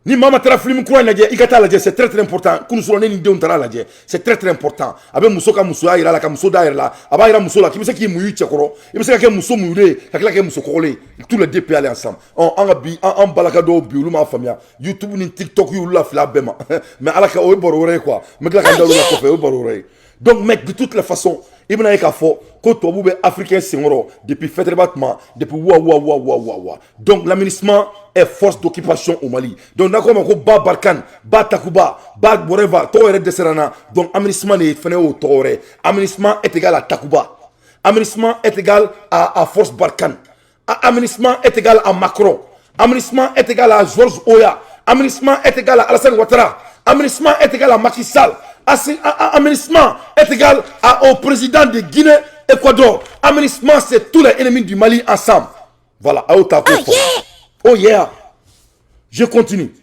Ni maa ma taara film kura in lajɛ, i ka taa lajɛ, c'est très très important. Kunun sɔrɔ ne ni denw taara lajɛ, c'est très très important. A bɛ muso ka musoya yira la, ka muso da yɛrɛ la, a b'a yira muso la k'i bɛ se k'i muɲu i cɛkɔrɔ, i bɛ se ka kɛ muso muɲunen ka tila ka kɛ muso kɔgɔlen ye, tous les deux peuvent aller ensemble. Ɔ an ka bi an balaka dɔw bi, olu m'a faamuya, YouTube ni TikTok y'olu lafili a bɛɛ ma. Mais ala ka, o ye baro wɛrɛ ye quoi, n bɛ tila ka n da olu la kɔfɛ, o ye baro wɛrɛ ye. Donc mais de toutes les façons, i bɛna ye k'a fɔ ko tubabu bɛ africain senkɔrɔ depuis Fɛtɛrɛba tuma, depuis wa wa wa wa wa wa. Donc la MINUSMA est force d'occupation au Mali. Donc n'a ko ma ko ba Barkhane, ba Takuba, ba whatever, tɔgɔ yɛrɛ dɛsɛra n na. Donc MINUSMA de fɛnɛ y'o tɔgɔ wɛrɛ. MINUSMA est égal à Takuba, MINUSMA est égal à force Barkhane, MINUSMA est égal à Macron, MINUSMA est égal à Georges Weah, MINUSMA est égal à Alassane Ouattara, MINUSMA est égal à Macky Sall, MINUSMA est égal au président de Guinée, Équateur. MINUSMA, c'est tous les ennemis du Mali ensemble. Voilà. Oh yeah. Je continue.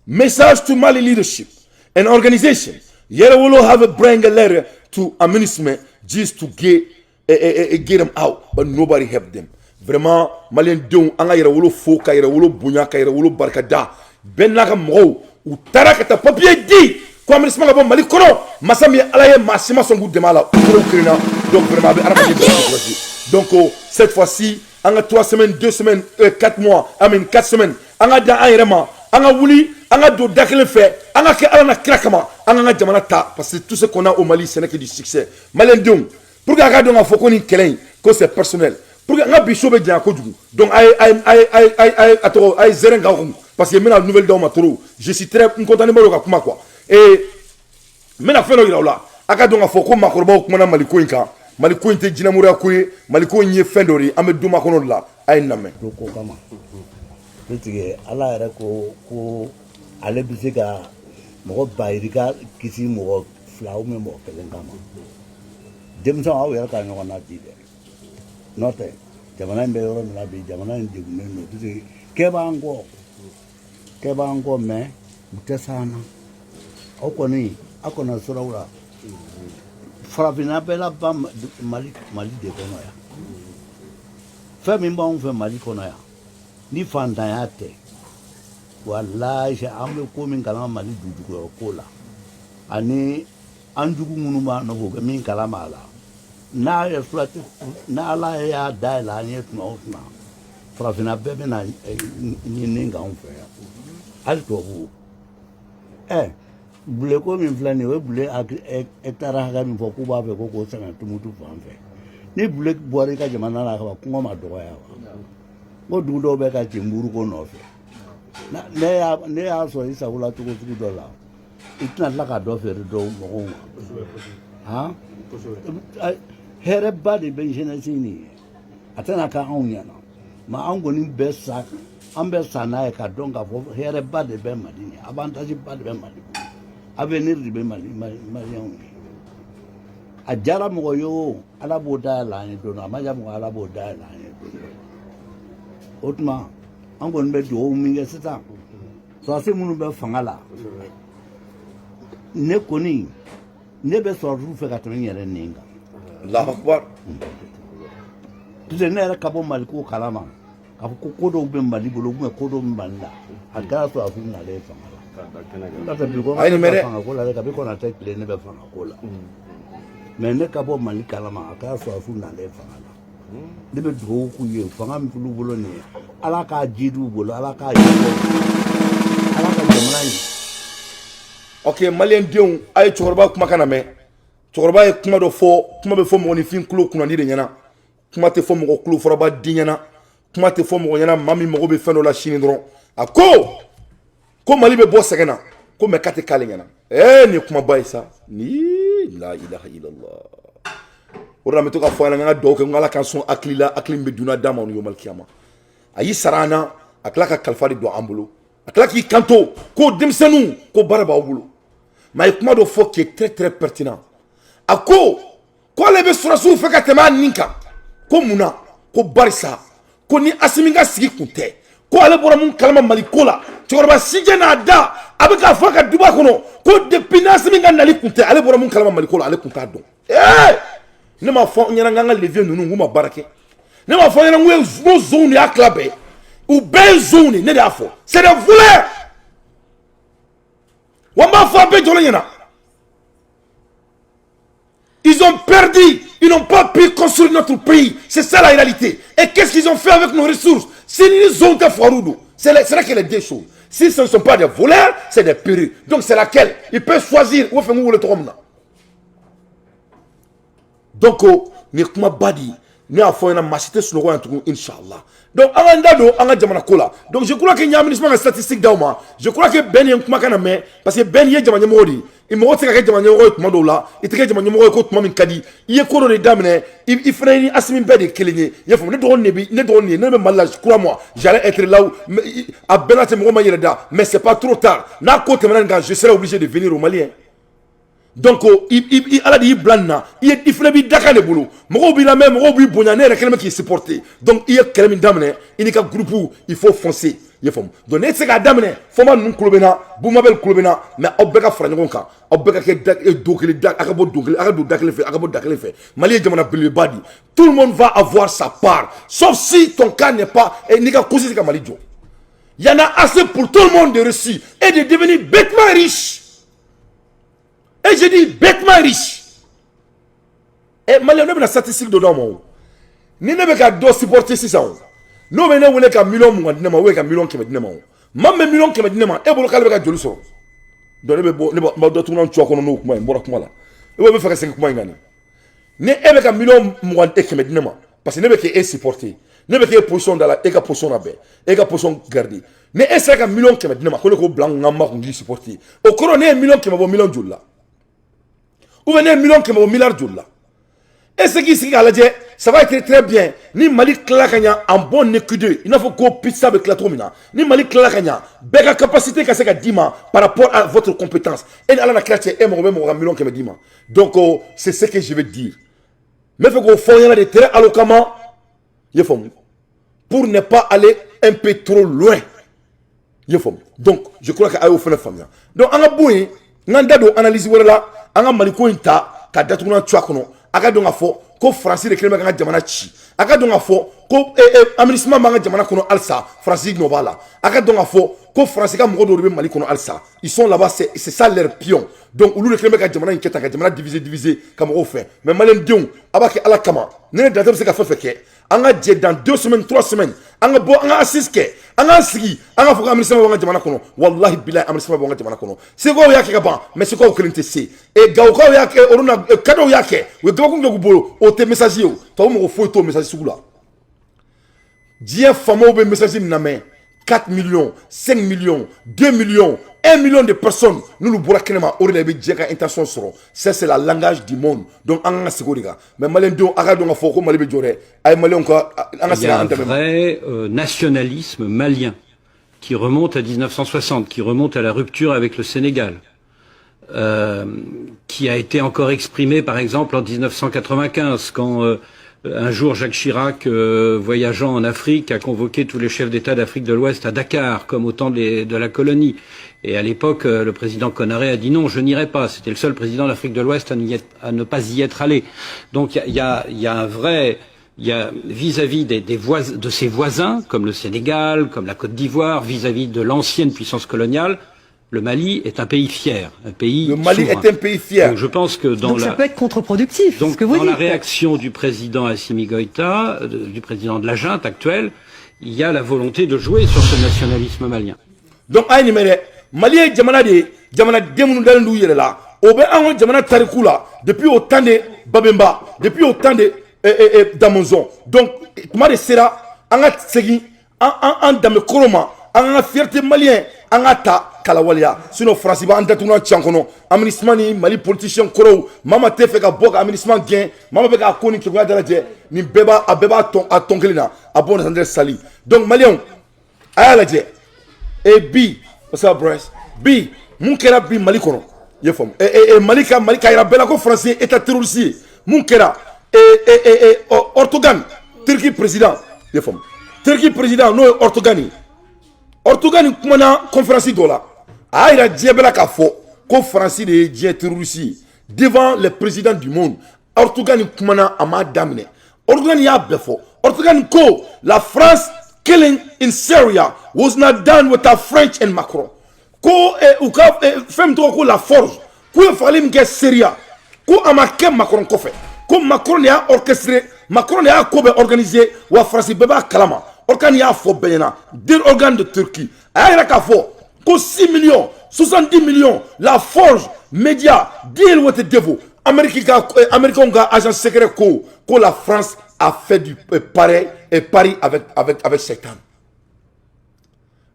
Message to Mali leadership and organization. Yɛrɛwolo have a bring a letter to MINUSMA just to get them out, but nobody help them. Vraiment, Malien denw, an ka Yɛrɛwolo fo, ka Yɛrɛwolo bonya, ka Yɛrɛwolo barikada. Bɛɛ n'a ka mɔgɔw, u taara ka taa papier di ko MINUSMA ka bɔ Mali kɔnɔ. Masa min ye Ala ye, maa si ma sɔn k'u dɛmɛ a la, u kelen kelenna. Donc vraiment, a bɛ hadamaden bɛɛ décourager. Donc cette fois-ci, an ka 3 semaines, 2 semaines, 4 mois, I mean 4 semaines, an ka da an yɛrɛ ma, an ka wuli, an ka don da kelen fɛ, an ka kɛ Ala na kira kama, an k'an ka jamana ta, parce que tout ce qu'on a au Mali, ce n'est que du succès. Malien denw, pour que a ka dɔn k'a fɔ ko nin kɛlɛ in, ko c'est personnel, pour que an ka bi so bɛ janya kojugu. Donc a ye a tɔgɔ, a ye zɛrɛn k'aw kun, parce que n bɛna nouvelle d'aw ma trop. Je suis très n content bɛ ka kuma quoi. Et n bɛna fɛn dɔ yira aw la, a ka dɔn k'a fɔ ko maakɔrɔbaw kumana Mali ko in kan. Mali ko in tɛ jinɛmoriya ko ye, Mali ko in ye fɛn dɔ de ye, an bɛ don kɔnɔ de la. A ye nin lamɛn. Ko kama puisque Ala yɛrɛ ko ko ale bɛ se ka mɔgɔ bayirika kisi mɔgɔ fila ou bien mɔgɔ kelen kama. Denmisɛnw, aw yɛrɛ ka ɲɔgɔn na di dɛ, n'o tɛ jamana in bɛ yɔrɔ min na bi, jamana in degunnen don, puisque kɛ b'an kɔ, kɛ b'an kɔ, mɛ u tɛ s'an na. Aw kɔni, aw kana sɔrɔ la farafinna bɛɛ laban Mali, Mali de kɔnɔ yan. Fɛn min b'anw fɛ Mali kɔnɔ yan, ni fantanya tɛ, walahi, an bɛ ko min kalama Mali dugujukɔrɔ ko la, ani an jugu minnu b'an nɔfɛ, u bɛ min kalama a la, n'a ye filati, n'Ala y'a dayɛlɛ an ye tuma o tuma, farafinna bɛɛ bɛna ɲini k'anw fɛ yan, hali tubabuw. Ɛ buleko min filɛ nin ye, o ye bule hectare hakɛ min fɔ k'u b'a fɛ ko k'o sɛgɛn Tumutu fan fɛ. Ni bule bɔra i ka jamana la ka ban, kɔngɔ ma dɔgɔya wa? N ko dugu dɔw bɛ ka ci nburuko nɔfɛ. Ne y'a sɔrɔ i sago la cogo sugu dɔ la, i tɛna tila ka dɔ feere dɔw mɔgɔw ma. Han, hɛrɛba de bɛ jeunesse nin ye, a tɛna kɛ anw ɲɛna, mɛ an kɔni bɛ sa, an bɛ sa n'a ye, ka dɔn k'a fɔ hɛrɛba de bɛ Mali ɲɛ, avantage ba de bɛ Mali bolo, avenir de bɛ Mali Maliyɛnw ye. A diyara mɔgɔ ye o, Ala b'o dayɛlɛ an ye don dɔ. A ma diya mɔgɔ, Ala b'o dayɛlɛ an ye don dɔ. O tuma, an kɔni bɛ dugawu min kɛ sisan, sɔrɔdasi minnu bɛ fanga la, ne kɔni, ne bɛ sɔrɔdasiw fɛ ka tɛmɛ n yɛrɛ nin kan. Allahu akbar. Puisque ne yɛrɛ ka bɔ Mali ko kalama, k'a fɔ ko ko dɔw bɛ Mali bolo, ou bien ko dɔw bɛ Mali la, a kɛra sɔrɔdasiw nalen fanga la. N'o tɛ bi ko A ye nin mɛn dɛ. Fanga ko la dɛ, kabi Konatɛ tile ne bɛ fanga ko la, mɛ ne ka bɔ Mali kalama, a kɛra sɔrɔdasiw nalen fanga la. Ne bɛ dugawu k'u ye, fanga min fil'u bolo nin ye, Ala k'a ji d'u bolo, Ala k'a ji bɔ, Ala ka jamana in Ok, Malien denw, a ye cɛkɔrɔba kumakan lamɛn. Cɛkɔrɔba ye kuma dɔ fɔ. Kuma bɛ fɔ mɔgɔninfin tulo kunnandi de ɲɛna, kuma tɛ fɔ mɔgɔ tulo fɔraba den ɲɛna, kuma tɛ fɔ mɔgɔ ɲɛna maa min mago bɛ fɛn dɔ la sini dɔrɔn. A ko ko Mali bɛ bɔ sɛgɛn na, ko mɛ k'a tɛ k'ale ɲɛna. Ɛɛ, nin ye kumaba ye sa ni la ilaha illallah. O de la n bɛ to k'a fɔ a ɲɛna, n ka dugawu kɛ, n ko Ala k'an sɔn hakili la, hakili min bɛ dunan d'a ma ni yomal kiyama. A y'i sara an na, a tila ka kalifa de don an bolo, a tila k'i kanto ko denmisɛnninw, ko baara b'aw bolo. Mais a ye kuma dɔ fɔ qui est très très pertinent. A ko k'ale bɛ sɔrɔdasiw fɛ ka tɛmɛ a nin kan. Ko mun na? Ko barisa ko ni Asimi ka sigi kun tɛ, ko ale bɔra mun kalama Mali ko la. Cɛkɔrɔba sijɛ n'a da, a bɛ k'a fɔ a ka duba kɔnɔ ko depuis ni Asimi ka nali kun tɛ, ale bɔra mun kalama Mali ko la, ale kun t'a dɔn. Ee, ne m'a fɔ n ɲɛna k'an ka levier ninnu k'u ma baara kɛ? Ne m'a fɔ n ɲɛna n ko zonw de y'a tila bɛɛ, u bɛɛ ye zonw de. Ne de y'a fɔ, c'est des voleurs. Wa n b'a fɔ a bɛɛ jɔlen ɲɛna, ils ont perdu, ils n'ont pas pu construire notre pays. C'est ça la réalité. Et qu'est-ce qu'ils ont fait avec nos ressources? Si ils ont été foireux, c'est là qu'il y a les deux choses. Si ce ne sont pas des voleurs, c'est des peureux. Donc c'est laquelle? Ils peuvent choisir. Où fait le trône. Donc, ni kuma ba di, ne y'a fɔ ɲɛna, maa si tɛ sunɔgɔ yan tugun, inshallah. Donc an k'an da don an ka jamana ko la. Donc je crois que n ye MINUSMA ka statistique d'aw ma. Je crois que bɛn ye kumakan na mɛn, parce que bɛn ye jama ɲɛmɔgɔ de ye. I mɔgɔ tɛ se ka kɛ jama ɲɛmɔgɔ ye tuma dɔw la, i tɛ kɛ jama ɲɛmɔgɔ ye ko tuma min ka di i ye, ko dɔ de daminɛ, i fana ni Asimi bɛɛ de ye kelen ye. I y'a faamu? Ne dɔgɔnin de bi, ne dɔgɔnin de ye, ne bɛ Mali la, crois-moi, j'allais être là où a bɛɛ n'a tɛ mɔgɔ ma yɛrɛ da, mais c'est pas trop tard. N'a ko tɛmɛna nin kan, je serai obligé de venir au Mali. Donc i Ala de y'i bila nin na, i ye, i fana b'i dakan de bolo, mɔgɔw b'i lamɛn, mɔgɔw b'i bonya, ne yɛrɛ kɛlen bɛ k'i supporter. Donc i ye kɛlɛ min daminɛ, i n'i ka groupe, il faut foncer. I y'a faamu? Donc ne tɛ se k'a daminɛ. Fɔma ninnu kulo bɛ n na, Bumabel kulo bɛ n na, mais aw bɛɛ ka fara ɲɔgɔn kan, aw bɛɛ ka kɛ da don kelen da, a ka bɔ don kelen, a ka don da kelen fɛ, a ka bɔ da kelen fɛ. Mali ye jamana belebeleba de ye. Tout le monde va avoir sa part, sauf si ton cas n'est pas, n'i ka cause tɛ ka Mali jɔ. Il y en a assez pour tout le monde de réussir et de devenir bêtement riche. Et je dis bêtement riche. Et Malien, ne bɛna statistique dɔ d'aw ma o. Ni ne bɛ ka dɔ supporter sisan o, n'o bɛ ne wele ka miliyɔn 20 di ne ma ou ka miliyɔn 100 di ne ma o, maa min bɛ miliyɔn 100 di ne ma, e bolo k'ale bɛ ka joli sɔrɔ? Donc ne bɛ bɔ, ne b'a dɔ tuguni cu kɔnɔ n'o kuma ye. N bɔra kuma la. E bɛ fɛ ka segin kuma in kan. Ni e bɛ ka miliyɔn 20 e 100 di ne ma, parce que ne bɛ k'e supporter, ne bɛ k'e position da la, e ka position labɛn, e ka position garder, ni e sera ka miliyɔn 100 di ne ma ko ne k'o bila n kun, n ka ma kun k'i supporter, o kɔrɔ ne ye miliyɔn 100 bɔ miliyɔn joli la? Ou bien ne ye miliyɔn 100 bɔ miliyari joli la? E se k'i sigi k'a lajɛ, ça va être très bien. Ni Mali tilala ka ɲa en bon équidé, i n'a fɔ ko pizza bɛ tila cogo min na, ni Mali tilala ka ɲa, bɛɛ ka capacité ka se ka d'i ma par rapport à votre compétence. E ni Ala na kira cɛ, e mago bɛ mɔgɔ ka miliyɔn 100 d'i ma? Donc c'est ce que je vais dire. N bɛ fɛ k'o fɔ aw ɲɛna de très éloquemment, i ye faamu, pour ne pas aller un peu trop loin, i ye faamu. Donc je crois que a y'o fana faamuya. Donc an ka bɔ yen, n k'an da don analyse wɛrɛ la. An ka Maliko in ta ka datugulan cu a kɔnɔ. A ka dɔn k'a fɔ ko Faransi de kɛlen bɛ k'an ka jamana ci. A ka dɔn k'a fɔ ko MINUSMA b'an ka jamana kɔnɔ halisa, Faransi nɔ b'a la. A ka dɔn k'a fɔ ko Faransi ka mɔgɔ dɔw de bɛ Mali kɔnɔ halisa, ils sont là-bas, c'est ça leur pion. Donc olu de kɛlen bɛ ka jamana in kɛ tan, ka jamana diviser diviser, ka mɔgɔw fɛ. Mais Maliyɛn denw, a b'a kɛ Ala kama. Ne ni Dante bɛ se ka fɛn fɛn kɛ, an ka jɛ dans 2 semaines, 3 semaines, an ka bɔ, an ka assise kɛ, an k'an sigi, an ka fɔ ko MINUSMA b'an ka jamana kɔnɔ. Walahi bilahi, MINUSMA b'an ka jamana kɔnɔ. Segukaw y'a kɛ ka ban, mais Segukaw kelen tɛ se. E Gawokaw y'a kɛ, olu na kadɔw y'a kɛ, u ye gabakuru kɛ k'u bolo. O tɛ message ye o. Tubabu mɔgɔ foyi t'o message sugu la. Diɲɛ faamaw bɛ message min lamɛn, 4 millions, 5 millions, 2 millions, 1 million de personnes, n'olu bɔra kɛnɛma, o de la i bɛ diɲɛ ka intention sɔrɔ. Ça, c'est la langage du monde. Donc an ka segin o de kan. Mais Maliyɛn denw, a ka dɔn k'a fɔ ko Mali bɛ jɔ dɛ. A ye Maliyɛnw ka an ka Il y a segin un an dɛmɛ ma. vrai nationalisme malien qui remonte à 1960, qui remonte à la rupture avec le Sénégal, qui a été encore exprimé par exemple en 1995 quand un jour Jacques Chirac, voyageant en Afrique, a convoqué tous les chefs d'État d'Afrique de l'Ouest à Dakar, comme au temps de la colonie. Et à l'époque, le président Konaré a dit non, je n'irai pas. C'était le seul président d'Afrique de l'Ouest à ne pas y être allé. Donc il y a un vrai, il y a vis-à-vis de ses voisins, comme le Sénégal, comme la Côte d'Ivoire, vis-à-vis de l'ancienne puissance coloniale, le Mali est un pays fier, un pays Le Mali souverain. est un pays fier. Donc je pense que dans Donc la ça peut être contre-productif, donc, ce que vous dans la dites. réaction du président Assimi Goïta, du président de la junte actuelle, il y a la volonté de jouer sur ce nationalisme malien. Donc a ye nin mɛn dɛ. Mali ye jamana de ye, jamanaden minnu dalen d'u yɛrɛ la, o bɛ an ka jamana tariku la depuis au temps de Babemba, depuis au temps de Damɔzɔn. Donc tuma de sera an ka segin an danbe kɔrɔ ma, an ka fierté malien, an ka ta k'a lawaleya. Sinon Faransi b'an datugulan can kɔnɔ. MINUSMA ni Mali politicien kɔrɔw, maa ma tɛ fɛ ka bɔ ka MINUSMA gɛn, maa ma bɛ k'a ko ni kegunya dalajɛ, nin bɛɛ b'a, a bɛɛ b'a tɔn, a tɔn kelen na a bɔ Sandrɛ Sali. Donc Maliyɛnw, a y'a lajɛ. Et bi, what's up, Bryce? Bi mun kɛra bi Mali kɔnɔ, i ye faamu? E Mali ka Mali ka yira bɛɛ la ko Faransi ye état terroriste ye. Mun kɛra? E e e e Erdogan, Turquie président, i ye faamu, Turquie président n'o ye Erdogan ye, Erdogan kumana conférence dɔ la, a y'a yira diɲɛ bɛɛ la k'a fɔ ko Faransi de ye diɲɛ terroriste ye. Devant les présidents du monde, Erdogan kumana, a m'a daminɛ. Erdogan y'a bɛɛ fɔ. Erdogan ko la France killing in Syria was not done without French and Macron. Ko u ka fɛn min tɔgɔ ko la force, k'u ye fagali min kɛ Syria, ko a ma kɛ Macron kɔfɛ, ko Macron de y'a orchestré, Macron de y'a ko bɛɛ organisé, wa Faransi bɛɛ b'a kalama. Erdogan y'a fɔ bɛɛ ɲɛna, deux organes de Turquie. A y'a yira k'a fɔ ko 6 millions, 70 millions, la forge média deal with the devil. Amérique ka Américains ka agent secret ko la France a fait du pareil et pari avec Satan.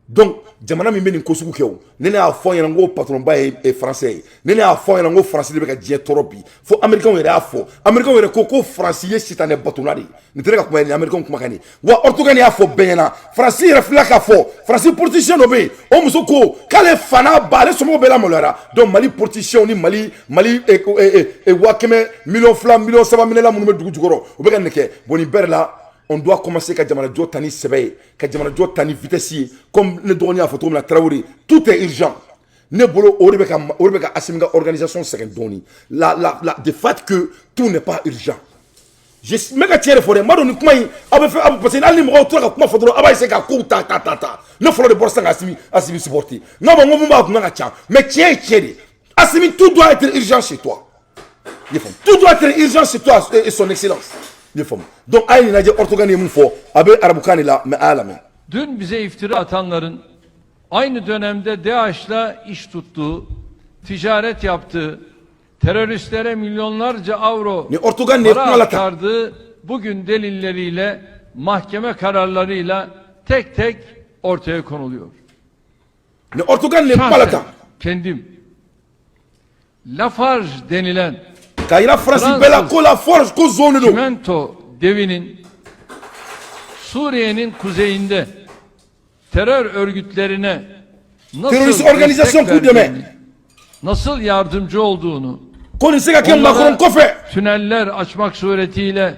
Donc jamana min bɛ nin ko sugu kɛ, o ne y'a fɔ ɲɛna n ko patron ba ye français ye. Ne y'a fɔ ɲɛna n ko Faransi de bɛ ka diɲɛ tɔɔrɔ bi, fo Américains yɛrɛ y'a fɔ. Américains yɛrɛ ko Faransi ye sitanɛ batona de ye. Nin tɛ ne ka kuma ye, nin Américains kumakan de ye. Wa Erdogan y'a fɔ bɛɛ ɲɛna. Faransi yɛrɛ filɛ k'a fɔ, Faransi politicien dɔ bɛ yen, o muso ko k'ale fa n'a ba, ale somɔgɔw bɛɛ lamaloyara. Donc Mali politicien ni Mali 100 000 miliyɔn 2, miliyɔn 3 minɛla minnu bɛ dugu jukɔrɔ, u bɛ ka nin kɛ. Bon, nin bɛɛ de la, on doit On doit commencer ka jamana jɔ ta ni sɛbɛ ye, ka jamana jɔ ta ni vitesse ye. Comme ne dɔgɔnin y'a fɔ cogo min na, Tarawele, tout est urgent. Ne bolo, o de bɛ ka Assimi ka organisation sɛgɛn dɔɔni, la de fait que tout n'est pas urgent. Je n bɛ ka tiɲɛ de fɔ dɛ. N b'a dɔn nin kuma in, aw bɛ fɛ, parce que hali ni mɔgɔw tora ka kuma fɔ dɔrɔn, aw b'a essayer ka kow ta ta ta ta. Ne fɔlɔ de bɔra sisan ka Assimi supporter. N ko mun b'a kunna ka ca, mais tiɲɛ ye tiɲɛ de ye. Assimi, tout doit être urgent chez toi. I faamu? Tout doit être urgent chez toi et son excellence. I faamu? Donc a ye nin lajɛ, Erdogan ye mun fɔ, a bɛ arabukan de la, mais a y'a lamɛn. Dün bize iftira atanların aynı dönemde DAEŞ'la iş tuttuğu, ticaret yaptığı, teröristlere milyonlarca avro Ni Erdogan ne para kuma la tan. Aktardığı bugün delilleriyle, mahkeme kararlarıyla tek tek ortaya konuluyor. Ni Erdogan ne kuma la Şahsen tan. Kendim Lafarge denilen K'a yira Faransi bɛɛ la ko Lafarge ko zon de don. Çimento devinin Suriye'nin kuzeyinde terör örgütlerine nasıl Terörist organisation destek k'u dɛmɛ. Verdiğini, nasıl yardımcı olduğunu, Ko nin se ka kɛ onlara Macron kɔfɛ. Tüneller açmak suretiyle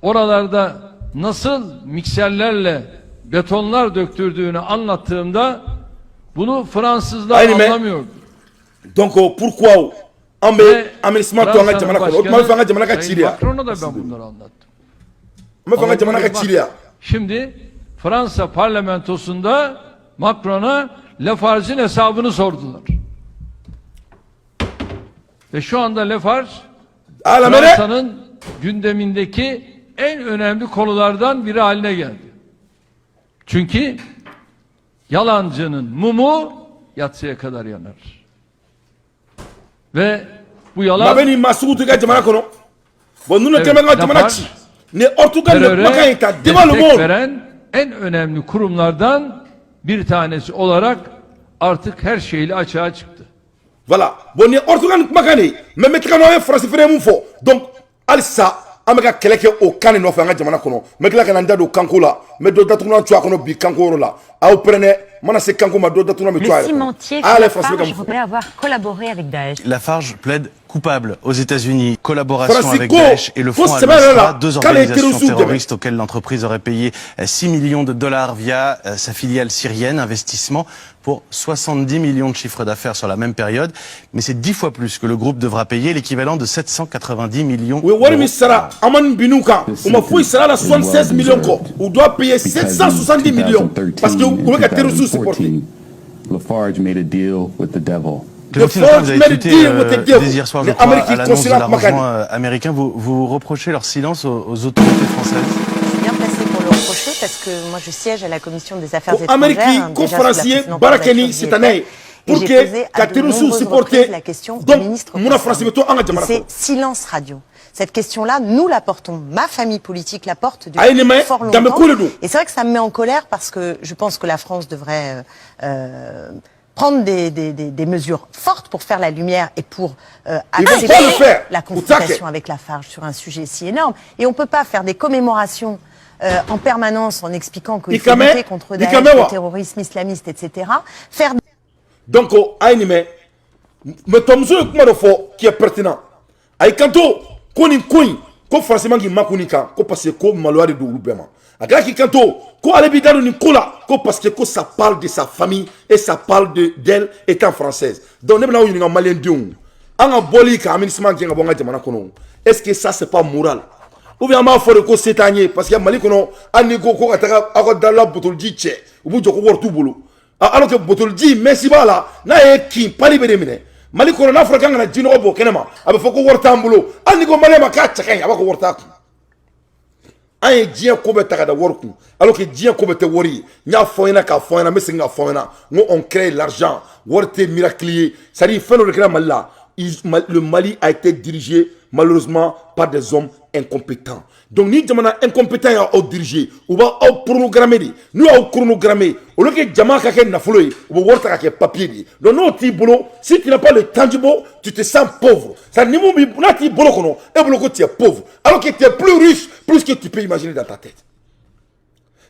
oralarda nasıl mikserlerle betonlar döktürdüğünü anlattığımda bunu Fransızlar Aynı mɛ. Anlamıyordu. Donc pourquoi an bɛ Ve aménagement to an ka Fransa'nın jamana kɔnɔ? O tuma an bɛ fɛ an ka jamana ka Sayın ci de ya. Macron'a da ben bunları anlattım. An bɛ fɛ an ka jamana Ama ka ci de ya. şimdi Fransa parlamentosunda Macron'a Lafarge'ın hesabını sordular. Ve şu anda Lafarge A y'a lamɛn dɛ. Fransa'nın gündemindeki en önemli konulardan biri haline geldi. Çünkü yalancının mumu yatsıya kadar yanar. Ve bu yalan Maa bɛ nin maa sugu to i ka jamana kɔnɔ. Bon, ninnu kɛlen bɛ ka jamana Lafarge ci. Ni Erdogan de kumakan in ta devant le teröre destek monde. Veren en önemli kurumlardan bir tanesi olarak artık her şeyle açığa çıktı. Voilà. Bon, ni Erdogan kumakan de ye, mais n bɛ taga n'aw ye Faransi fɛnɛ ye mun fɔ. Donc halisa an bɛ ka kɛlɛ kɛ o kan de nɔfɛ an ka jamana kɔnɔ. N bɛ tila ka na n da don kanko la. N bɛ dɔ datugulan tu a kɔnɔ bi kanko yɔrɔ la. Aw pɛrɛnɛ mana se kanko ma, dɔ datugulan bɛ Le tu a yɛrɛ kɔnɔ. Cimentier A y'ale Faransi bɛ ka Lafarge mun fɔ. Reconnaît avoir collaboré avec Daesh. Lafarge plaide coupable aux États-Unis. Collaboration Francisco, avec Daesh et le faut Front se mettre al-Nusra, là. deux Quand les organisations terroristes terroristes auxquelles l'entreprise aurait payé 6 millions de dollars via sa filiale syrienne, investissement pour 70 millions de chiffres d'affaires sur la même période. Mais c'est 10 fois plus que le groupe devra payer, l'équivalent de 790 millions U ye wari min d'euros. Sara Amani Binu kan, u ma foyi sara la 76 millions kɔ. U doit payer 770 millions parce que u bɛ ka terroristes supporter. Lafarge made a deal with the devil. Clémentine The Autain, vous avez Forge made a tweeté deal with the devil. dès hier soir, je Les crois, Américains à l'annonce de considèrent l'arrangement Makani. Américain. Vous, vous reprochez leur silence aux autorités françaises? Je suis bien placée pour le reprocher parce que moi je siège à la commission des affaires Ko étrangères, Amérique hein, ko déjà sous la Faransi ye présidente baara kɛ ni Mathilde sitanɛ ye Et pour j'ai que posé ka à de terroristes nombreuses supporter. Reprises la question au Donc ministre munna Faransi bɛ to an ka concerné. jamana Et c'est kɔnɔ? Silence radio. Cette question-là, nous la portons. Ma famille politique la porte A ye nin depuis mɛn, fort danbe longtemps. ko de don. Et c'est vrai que ça me met en colère parce que je pense que la France devrait prendre des mesures fortes pour faire la lumière et pour Ils vont pas accélérer le faire. La Au taquet. confrontation avec Lafarge sur un sujet si énorme. Et on ne peut pas faire des commémorations en permanence en expliquant qu'il faut Ikame, lutter contre Daesh, Ikame wa. Le terrorisme islamiste, etc. Faire Donc a ye nin mɛn, mais tɔmuso ye kuma dɔ fɔ qui est pertinent. A y'i kanto ko nin ko in, ko Faransi man k'i makun nin kan, ko parce que ko maloya de don olu bɛɛ ma. A kɛra k'i kanto ko ale b'i da don nin ko la, ko parce que ko ça parle de sa famille et ça parle de d'elle étant française. Donc ne bɛna aw ɲininka, maliyɛn denw, an ka bɔli ka aménagement gɛn ka bɔ an ka jamana kɔnɔ, est ce que ça, c'est pas moral? Ou bien an b'a fɔ de ko se t'an ye? Parce que Mali kɔnɔ, hali n'i ko ko ka taga aw ka dala botoliji cɛ, u b'u jɔ ko wari t'u bolo. Alors que botoliji mɛsi b'a la, n'a ye kin pali bɛ de minɛ. Mali kɔnɔ, n'a fɔra k'an kana jinɔgɔ bɔ kɛnɛ ma, a bɛ fɔ ko wari t'an bolo. Hali n'i ko maliyɛn ma k'a cɛ ka ɲi, a b'a fɔ ko wari t'a kun. An ye diɲɛ ko bɛɛ ta ka da wari kun, alors que diɲɛ ko bɛɛ tɛ wari ye. N y'a fɔ ɲɛna k'a fɔ ɲɛna, n bɛ segin k'a fɔ ɲɛna, n ko on crée l'argent, wari tɛ miracle ye. C'est à dire fɛn dɔ de kɛra Mali la. Le Mali a été dirigé malheureusement par des hommes incompétents. Donc ni jamana incompétent y'aw diriger, u b'aw programmer de. N'u y'aw programmer, au lieu que jama ka kɛ nafolo ye, u bɛ wari ta ka kɛ papier de ye. Donc n'o t'i bolo, si tu n'as pas le tangible, tu te sens pauvre. C'est à dire ni mun b'i n'a t'i bolo kɔnɔ, e bolo ko tu es pauvre, alors que tu es plus riche, plus que tu peux imaginer dans ta tête.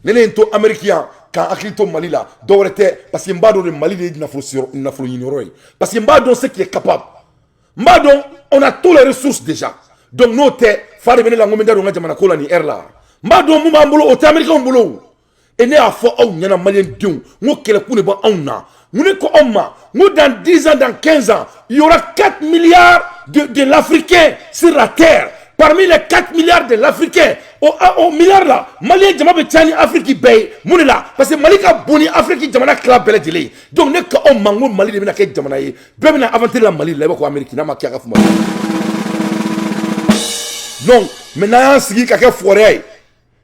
Ne ye n to Amérique yan k'an hakili to Mali la, dɔwɛrɛ tɛ, parce que n b'a dɔn de Mali de ye nafolo sɔrɔ, nafolo ɲiniyɔrɔ ye, parce que n b'a dɔn ce qui est capable, n b'a dɔn on a tous les ressources déjà. Donc n'o tɛ, fa de bɛ ne la, n ko n bɛ n da don n ka jamana ko la nin heure la. N b'a dɔn mun b'an bolo, o tɛ Américains bolo. E, ne y'a fɔ aw ɲɛna, maliyɛn denw, n ko kɛlɛkun de bɛ anw na. N ko ne ko aw ma, n ko dans 10 ans, dans 15 ans, il y aura 4 milliards de l'Africain sur la terre. Parmi les 4 milliards de l'Africain, au milliard là, Malien jama bɛ caya ni Afrique bɛɛ ye. Mun de la? Parce que Mali ka bon ni Afrique jamana tila bɛɛ lajɛlen ye. Donc ne ko aw ma, n ko Mali de bɛna kɛ jamana ye, bɛɛ bɛna aventure la Mali la, i b'a fɔ ko Amérique n'a ma kɛ a ka fama. Donc mais n'an y'an sigi ka kɛ fɔrɛ ye,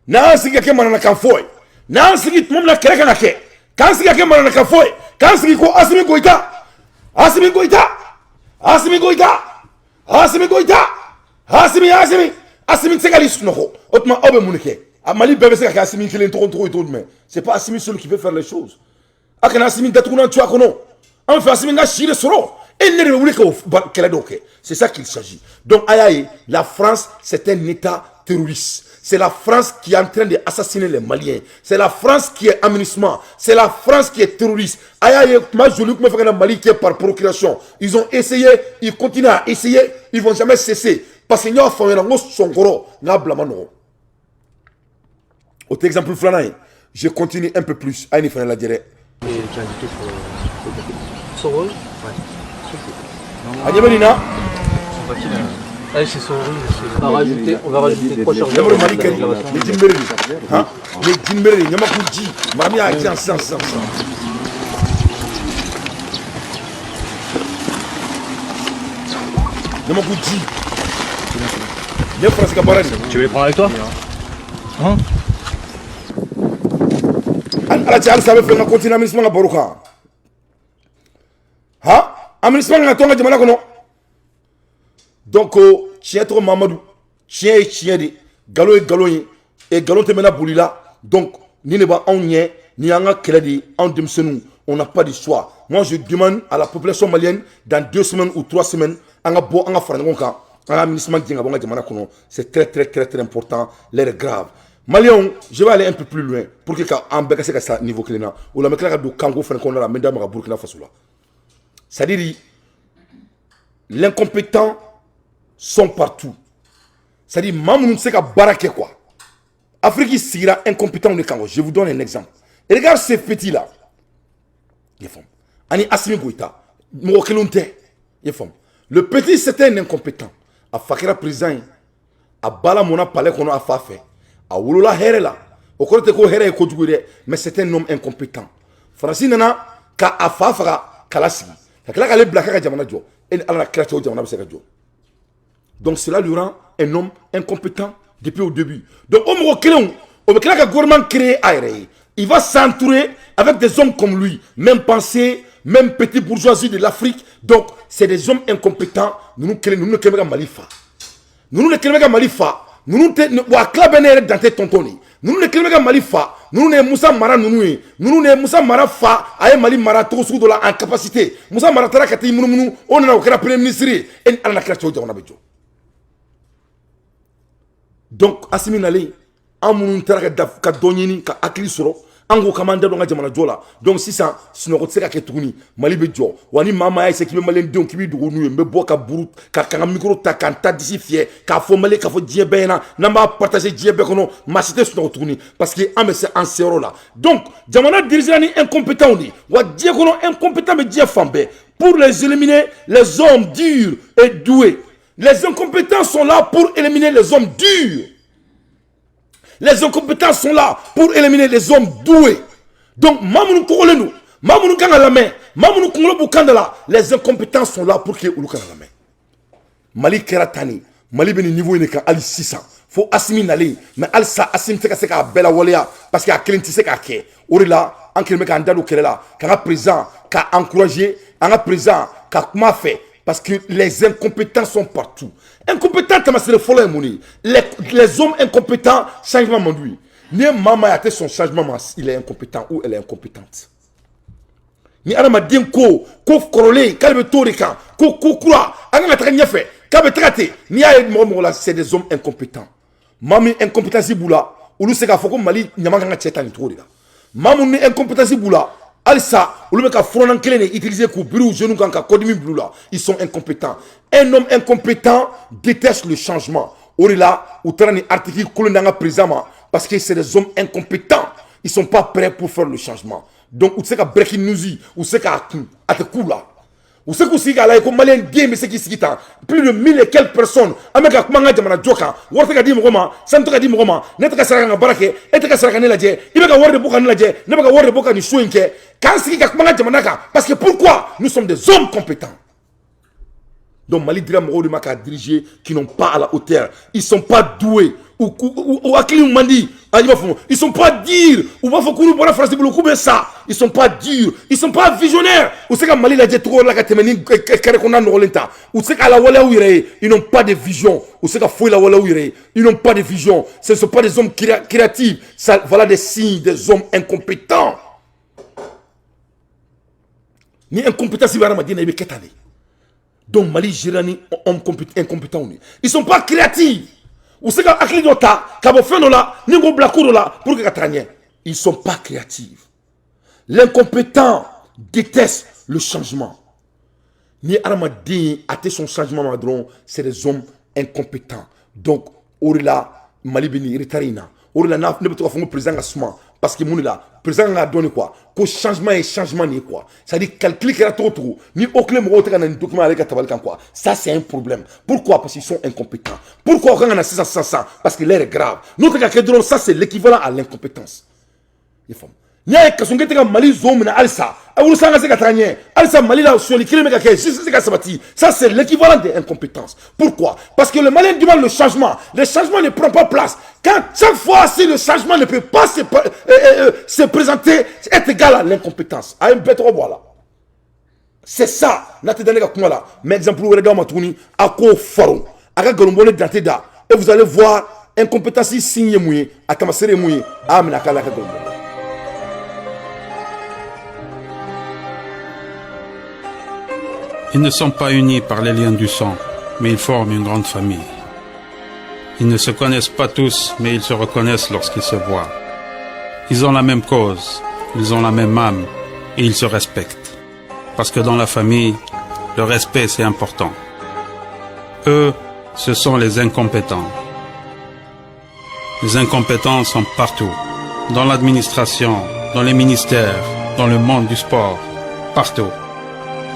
n'an y'an sigi ka kɛ mananakan fɔ ye, n'an y'an sigi tuma min na kɛlɛ kan ka kɛ, k'an sigi ka kɛ mananakan fɔ ye, k'an sigi ko Asimi Goïta, Asimi Goïta, Asimi Goïta, Asimi Goïta, Asimi, Asimi, Asimi tɛ se k'ale sunɔgɔ. O tuma aw bɛ mun de kɛ? A Mali bɛɛ bɛ se ka kɛ Asimi kelen tɔgɔ tɔgɔ ye cogo jumɛn? C'est pas Asimi seul qui peut faire les choses. A kana Asimi datugulan to a kɔnɔ. An fɛ Asimi ka si de sɔrɔ. E, ne de bɛ wuli k'o kɛlɛ dɔw kɛ. C'est ça qu'il s'agit. Donc a y'a ye, la France, c'est un État terroriste. C'est la France qui est en train d'assassiner les Maliens. C'est la France qui est aménagement. C'est la France qui est terroriste. Aïe aïe, ma jolie, comment faire Mali qui est par procuration. Ils ont essayé, ils continuent à essayer, ils vont jamais cesser. Parce que nous avons fait un songoro, n'a blama non. Autre exemple filanan, je continue un peu plus. Aïe, ni la dire. Et tu as indiqué sur le Son Ouais. Aïe, Nina. Son papier, là. Ah, c'est son on va rajouter trois chargeurs. Ɲamaro Mali kɛ ni jinbere de han, ni jinbere de ɲamaku ji maa min y'a diyan sisan sisan sisan. Ɲamaku ji nin ye Faransi ka baara de. Tu veux les prendre avec toi? Hein? Ani Ala cɛ, halisa a bɛ fɛ n ka continuer aménagement ka baro kan han. Aménagement kan ka to an ka jamana kɔnɔ. Donc tiɲɛ tɔgɔ Mamadu, tiɲɛ ye tiɲɛ de, nkalon ye nkalon ye, e nkalon tɛ mɛnna boli la. Donc nin de b'anw ɲɛ, nin y'an ka kɛlɛ de ye, anw denmisɛnninw, on n'a pas de choix. Moi, je demande à la population malienne, dans 2 semaines ou 3 semaines, an ka bɔ, an ka fara ɲɔgɔn kan, an ka aménagement gɛn ka bɔ an ka jamana kɔnɔ. C'est très très très très important, l'heure est grave. Maliyɛnw, je vais aller un peu plus loin pour que ka an bɛɛ ka se ka sa niveau kelen na. O la, n bɛ tila ka don kanko fɛnɛ kɔnɔna la, n bɛ da maga Burkina Faso la. C'est à dire, l'incompétent sont partout. C'est-à-dire, maa minnu tɛ se ka baara kɛ quoi. Afrique sigira incompétent de kan quoi. Je vous donne un exemple. Et regarde ces petits là. I ye faamu? Ani Assimi Goïta, mɔgɔ kelenw tɛ. I ye faamu? Le petit, c'était un incompétent. A fa kɛra président ye. A ba la mɔnna palais kɔnɔ a fa fɛ. A wolola hɛrɛ la. O kɔrɔ tɛ ko hɛrɛ ye kojugu ye dɛ, mais c'est un homme incompétent. Faransi nana ka a fa faga k'a sigi. Ka tila k'ale bila k'a ka jamana jɔ. E ni Ala la kira cɛ, o jamana bɛ se ka jɔ? Donc cela lui rend un homme incompétent depuis au début. Donc o mɔgɔ kelenw, o bɛ tila ka gouvernement créer a yɛrɛ ye. Il va s'entourer avec des hommes comme lui, même pensée, même petite bourgeoisie de l'Afrique. Donc c'est des hommes incompétents. Ninnu kelen, ninnu de kɛlen bɛ ka Mali fa. Ninnu de kɛlen bɛ ka Mali fa. Ninnu tɛ wa a tila bɛɛ ne yɛrɛ dan tɛ tonton de. Ninnu de kɛlen bɛ ka Mali fa. Ninnu de ye Musa Mara ninnu ye. Ninnu de ye Musa Mara fa. A ye Mali mara cogo sugu dɔ la en capacité. Musa Mara taara ka t'i munumunu, o nana, o kɛra premier ministre ye. E ni Ala na kira cɛ, o jamana bɛ jɔ? Donc Asimi nalen, an minnu taara ka dɔ ɲini ka hakili sɔrɔ, an ko k'an b'an da don an ka jamana jɔ la. Donc sisan sunɔgɔ tɛ se ka kɛ tuguni, Mali bɛ jɔ wa. Ni maa maa y'a essayer k'i bɛ maliyɛn denw k'i b'i dogo n'u ye, n bɛ bɔ ka buru ka n ka micro ta, ka n ta disi fiyɛ, k'a fɔ Mali, k'a fɔ diɲɛ bɛɛ ɲɛna, n'an b'a partager diɲɛ bɛɛ kɔnɔ, maa si tɛ sunɔgɔ tuguni, parce que an bɛ se an seyɔrɔ la. Donc jamana dirigera ni incompétent de ye wa. Diɲɛ kɔnɔ, incompétent bɛ diɲɛ fan bɛɛ. Pour les éliminer, les hommes durs et doués. Les incompétents sont là pour éliminer les hommes durs. Les incompétents sont là pour éliminer les hommes doués. Donc, maa minnu kɔgɔlen don, maa minnu kan ka lamɛn, maa minnu kunkolo b'u kan da la, les incompétents sont là pour que olu kana lamɛn. Mali kɛra tan de. Mali bɛ nin niveau in de kan hali sisan fo Asimi nalen. Mais halisa Asimi tɛ ka se k'a bɛɛ lawaleya, parce que a kelen tɛ se k'a kɛ. O de la, an kelen bɛ k'an da don kɛlɛ la, k'an ka président ka encourager, an ka président ka kuma fɛ, parce que les incompétents sont partout. Incompétent taamasere fɔlɔ ye mun ye? Les hommes incompétents, changement man d'u ye. N'i ye maa maa ye a tɛ sɔn changement ma, il est incompétent ou elle est incompétente. Ni adamaden ko ko kɔrɔlen k'ale bɛ to o de kan, ko ko kura an kan ka taga ɲɛfɛ, k'a bɛ taga ten, n'i y'a ye mɔgɔ mɔgɔ la, c'est des hommes incompétents. Maa min incompétence b'u la, olu se k'a fɔ ko Mali ɲama kan ka cɛ ta nin cogo de la. Maa minnu ni incompétence b'u la, halisa olu bɛ ka furannan kelen de utiliser k'u biri u genoux kan ka kɔdimi bila u la, ils sont incompétents. Un homme incompétent déteste le changement. O de la, u taara ni article kolon d'an ka président ma. Parce que c'est des hommes incompétents. Ils sont pas prêts pour faire le changement. Donc u tɛ se ka breaking news, u tɛ se k'a kun, a tɛ k'u la. U se k'u sigi k'a lajɛ ko maliyɛn den bɛ se k'i sigi tan, plus de 1000 et quelques personnes, an bɛ ka kuma an ka jamana jɔ kan, wari tɛ ka di mɔgɔ ma, sanu tɛ ka di mɔgɔ ma, ne tɛ ka sara ka n ka baara kɛ, e tɛ ka sara ka ne lajɛ, i bɛ ka wari de bɔ ka ne lajɛ, ne bɛ ka wari de bɔ ka nin so in kɛ, k'an sigi ka kuma an ka jamana kan. Parce que pourquoi? Nous sommes des hommes compétents. Donc Mali dira mɔgɔw de ma k'a diriger qui n'ont pas à la hauteur. Ils sont pas doués, u hakili man di, i b'a fɔ, ils sont pas durs, u b'a fɔ k'olu bɔra Faransi bolo k'u bɛ sa. Ils sont pas durs, ils sont pas visionnaires. U se ka Mali lajɛ cogo la ka tɛmɛ ni carré kɔnɔna nɔgɔlen ta, u tɛ se k'a lawaleya u yɛrɛ ye. Ils n'ont pas de vision. U se ka foyi lawaleya u yɛrɛ ye. Ils n'ont pas de vision. Ce ne sont pas des hommes créatifs. Ça, voilà des signes des hommes incompétents. Ni incompétence bɛ hadamaden na, i bɛ kɛ tan de. Donc Mali géré ni hommes incompétents de. Ils sont pas créatifs. U se ka hakili dɔ ta ka bɔ fɛn dɔ la ni k'o bila ko dɔ la pour que ka taga ɲɛ. Ils sont pas créatifs. L'incompétent déteste le changement. Ni hadamaden ye a tɛ sɔn changement ma dɔrɔn, c'est des hommes incompétents. Donc o de la Mali bɛ nin retard in na. O de la ne bɛ to k'a fɔ ko président ka suma, parce que mun de la président kan k'a dɔn de quoi, ko changement ye changement de ye quoi. C'est à dire, calcul kɛra cogo o cogo, ni o kelen mɔgɔw tɛ ka na nin document ale ka tabali kan quoi, ça c'est un problème. Pourquoi? Parce qu'ils sont incompétents. Pourquoi o kan ka na sisan sisan sisan? Parce que l'heure est grave. N'o tɛ ka kɛ dɔrɔn, ça c'est l'équivalent à l'incompétence. I faamu? N'i y'a ye Kassogué tɛ ka Mali zon minɛ halisa, walasa an ka se ka taga ɲɛ halisa, Mali la sonyali kelen bɛ ka kɛ, justice tɛ ka sabati, ça c'est l'équivalent de l'incompétence. Pourquoi? Parce que le Malien demande le changement, le changement ne prend pas place. Quand chaque fois, si le changement ne peut pas se présenter, est égal à l'incompétence. A ye bɛɛ tɔgɔ bɔ a la. C'est ça. N'a tɛ da ne ka kuma la, mais exemple wɛrɛ d'aw ma tuguni, a k'o faro a ka nkalon bɔ ne dante da, et vous allez voir incompétence signe ye mun ye, a taamasere ye mun ye, a y'a minɛ a k'a la ka nkalon bɔ. Ils ne sont pas unis par les liens du sang, mais ils forment une grande famille. Ils ne se connaissent pas tous, mais ils se reconnaissent lorsqu'ils se voient. Ils ont la même cause, ils ont la même âme, et ils se respectent. Parce que dans la famille, le respect, c'est important. Eux, ce sont les incompétents. Les incompétents sont partout. Dans l'administration, dans les ministères, dans le monde du sport, partout.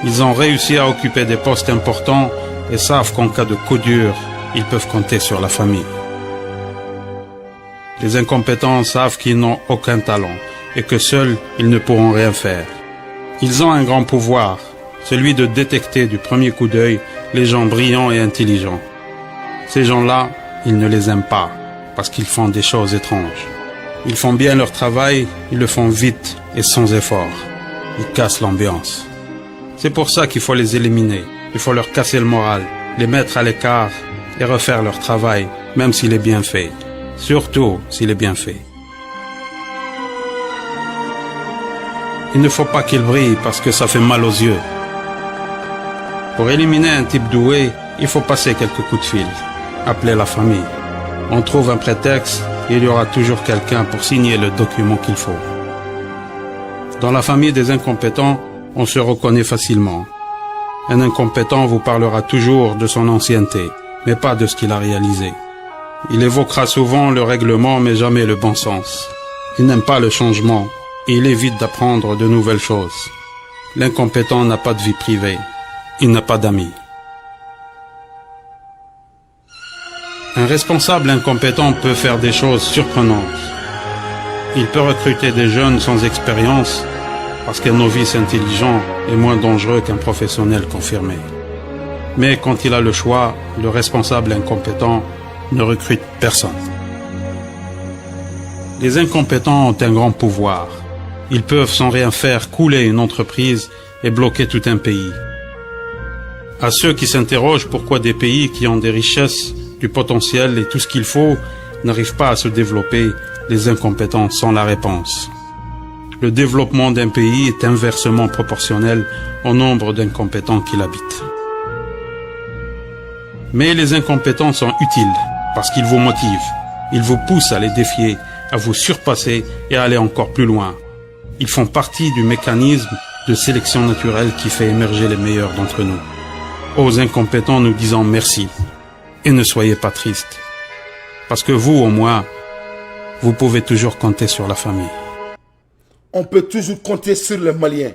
Ils ont réussi à occuper des postes importants et savent qu'en cas de coup dur, ils peuvent compter sur la famille. Les incompétents savent qu'ils n'ont aucun talent et que seuls, ils ne pourront rien faire. Ils ont un grand pouvoir, celui de détecter du premier coup d'œil les gens brillants et intelligents. Ces gens-là, ils ne les aiment pas parce qu'ils font des choses étranges. Ils font bien leur travail, ils le font vite et sans effort. Ils cassent l'ambiance. C'est pour ça qu'il faut les éliminer. Il faut leur casser le moral, les mettre à l'écart et refaire leur travail, même s'il est bien fait. Surtout s'il est bien fait. Il ne faut pas qu'ils brillent parce que ça fait mal aux yeux. Pour éliminer un type doué, il faut passer quelques coups de fil. Appeler la famille. On trouve un prétexte et il y aura toujours quelqu'un pour signer le document qu'il faut. Dans la famille des incompétents, on se reconnaît facilement. Un incompétent vous parlera toujours de son ancienneté, mais pas de ce qu'il a réalisé. Il évoquera souvent le règlement, mais jamais le bon sens. Il n'aime pas le changement et il évite d'apprendre de nouvelles choses. L'incompétent n'a pas de vie privée. Il n'a pas d'amis. Un responsable incompétent peut faire des choses surprenantes. Il peut recruter des jeunes sans expérience parce qu'un novice intelligent est moins dangereux qu'un professionnel confirmé. Mais quand il a le choix, le responsable incompétent ne recrute personne. Les incompétents ont un grand pouvoir. Ils peuvent sans rien faire couler une entreprise et bloquer tout un pays. À ceux qui s'interrogent pourquoi des pays qui ont des richesses, du potentiel et tout ce qu'il faut n'arrivent pas à se développer, les incompétents sont la réponse. Le développement d'un pays est inversement proportionnel au nombre d'incompétents qui l'habitent. Mais les incompétents sont utiles parce qu'ils vous motivent. Ils vous poussent à les défier, à vous surpasser et à aller encore plus loin. Ils font partie du mécanisme de sélection naturelle qui fait émerger les meilleurs d'entre nous. Aux incompétents, nous disons merci. Et ne soyez pas tristes. Parce que vous, au moins, Vous pouvez toujours compter sur la famille. On peut toujours compter sur les Maliens.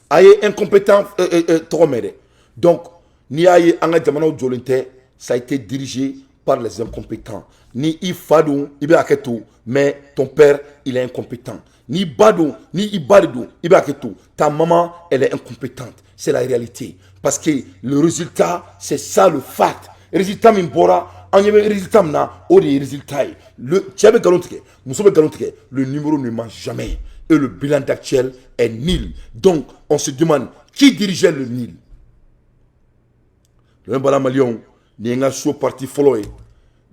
A ye incompétent tɔgɔ mɛn dɛ. Donc n'i y'a ye an ka jamanaw jɔlen tɛ, ça a été dirigé par les incompétents. Ni i fa don, i bɛ hakɛ to, mais ton père, il est incompétent. Ni ba don, ni i ba de don, i bɛ hakɛ to, ta maman, elle est incompétente. C'est la réalité, parce que le résultat, c'est ça, le fact. Résultat min bɔra, an ɲɛ bɛ résultat min na, o de ye résultat ye. Le cɛ bɛ nkalon tigɛ, muso bɛ nkalon tigɛ, le numéro ne ment jamais et le bilan d'actuel est nul. Donc on se demande qui dirigeait le nil. Le bala malien ni ye n ka so parti fɔlɔ ye.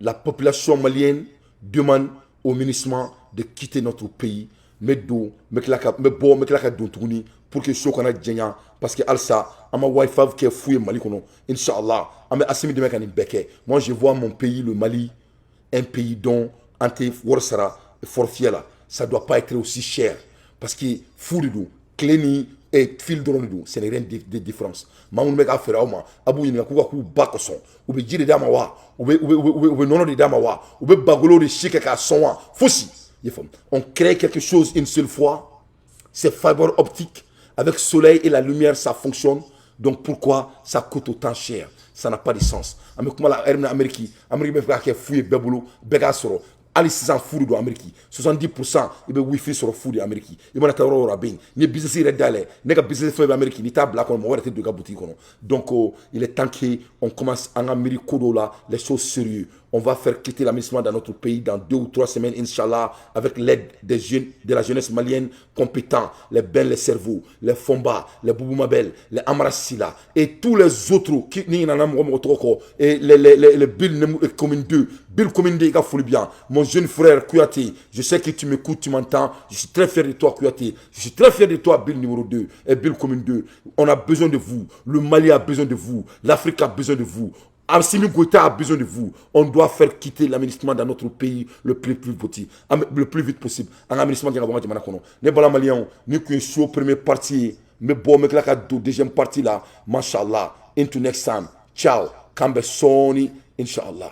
La population malienne demande au MINUSMA de quitter notre pays. N bɛ don, n bɛ tila ka, n bɛ bɔ, n bɛ tila ka don tuguni pour que so kana jɛnya, parce que halisa an ma wifi kɛ fu ye Mali kɔnɔ. Inshallah, an bɛ Assimi dɛmɛ ka nin bɛɛ kɛ. Moi, je vois mon pays, le Mali, un pays dont an tɛ wari sara forfait la. Ça doit pas être aussi cher, parce que fu de don, tile ni fil dɔrɔn de don. Ce n'est rien de différence. Maa minnu bɛ k'a feere aw ma, a b'u ɲininka k'u ka k'u ba kosɔn, u bɛ ji de d'a ma wa, u bɛ nɔnɔ de d'a ma wa, u bɛ bagolo de si kɛ k'a sɔn wa? Fosi. I ye faamu? On crée quelque chose une seule fois, c'est fibre optique avec soleil et la lumière, ça fonctionne. Donc pourquoi ça coûte autant cher? Ça n'a pas de sens. An bɛ kuma la heure min na, Amérique, Amérique bɛ fɛ k'a kɛ fu ye bɛɛ bolo, bɛɛ k'a sɔrɔ. Hali sisan fu de don Amérique, 70 %, i bɛ wifi sɔrɔ fu de Amérique. I mana taa yɔrɔ o yɔrɔ, a bɛ yen. N'i ye business yɛrɛ dayɛlɛ, ne ka business fɛn bɛ Amérique, n'i t'a bila a kɔnɔ, mɔgɔ wɛrɛ tɛ don i ka boutique kɔnɔ. Donc il est temps que on commence an ka miiri ko dɔw la, les choses sérieuses. On va faire quitter la MINUSMA dans notre pays dans 2 ou 3 semaines, Inch'Allah, avec l'aide des jeunes, de la jeunesse malienne compétents, les Ben les cerveaux, les Fomba, les Boubou Mabel, les Amara Silla et tous les autres qui ni nana mɔgɔ mɔgɔ tɔgɔ kɔ, et les Bill Commune 2, Bill Commune 2, i ka foli bien. Mon jeune frère Kouyaté, je sais que tu m'écoutes, tu m'entends. Je suis très fier de toi, Kouyaté. Je suis très fier de toi, Bill numéro 2 et Bill Commune 2. On a besoin de vous. Le Mali a besoin de vous. L'Afrique a besoin de vous. Assimi Goïta a besoin de vous. On doit faire quitter la MINUSMA dans notre pays le plus petit, le plus vite possible. An ka MINUSMA gɛn ka bɔ an ka jamana kɔnɔ. Ne bala maliyɛnw, ni kun ye so première partie ye, n bɛ bɔ, n bɛ tila ka don deuxième partie la. Mashallah. Into next time. Ciao. K'an bɛ sɔɔni. Inshallah.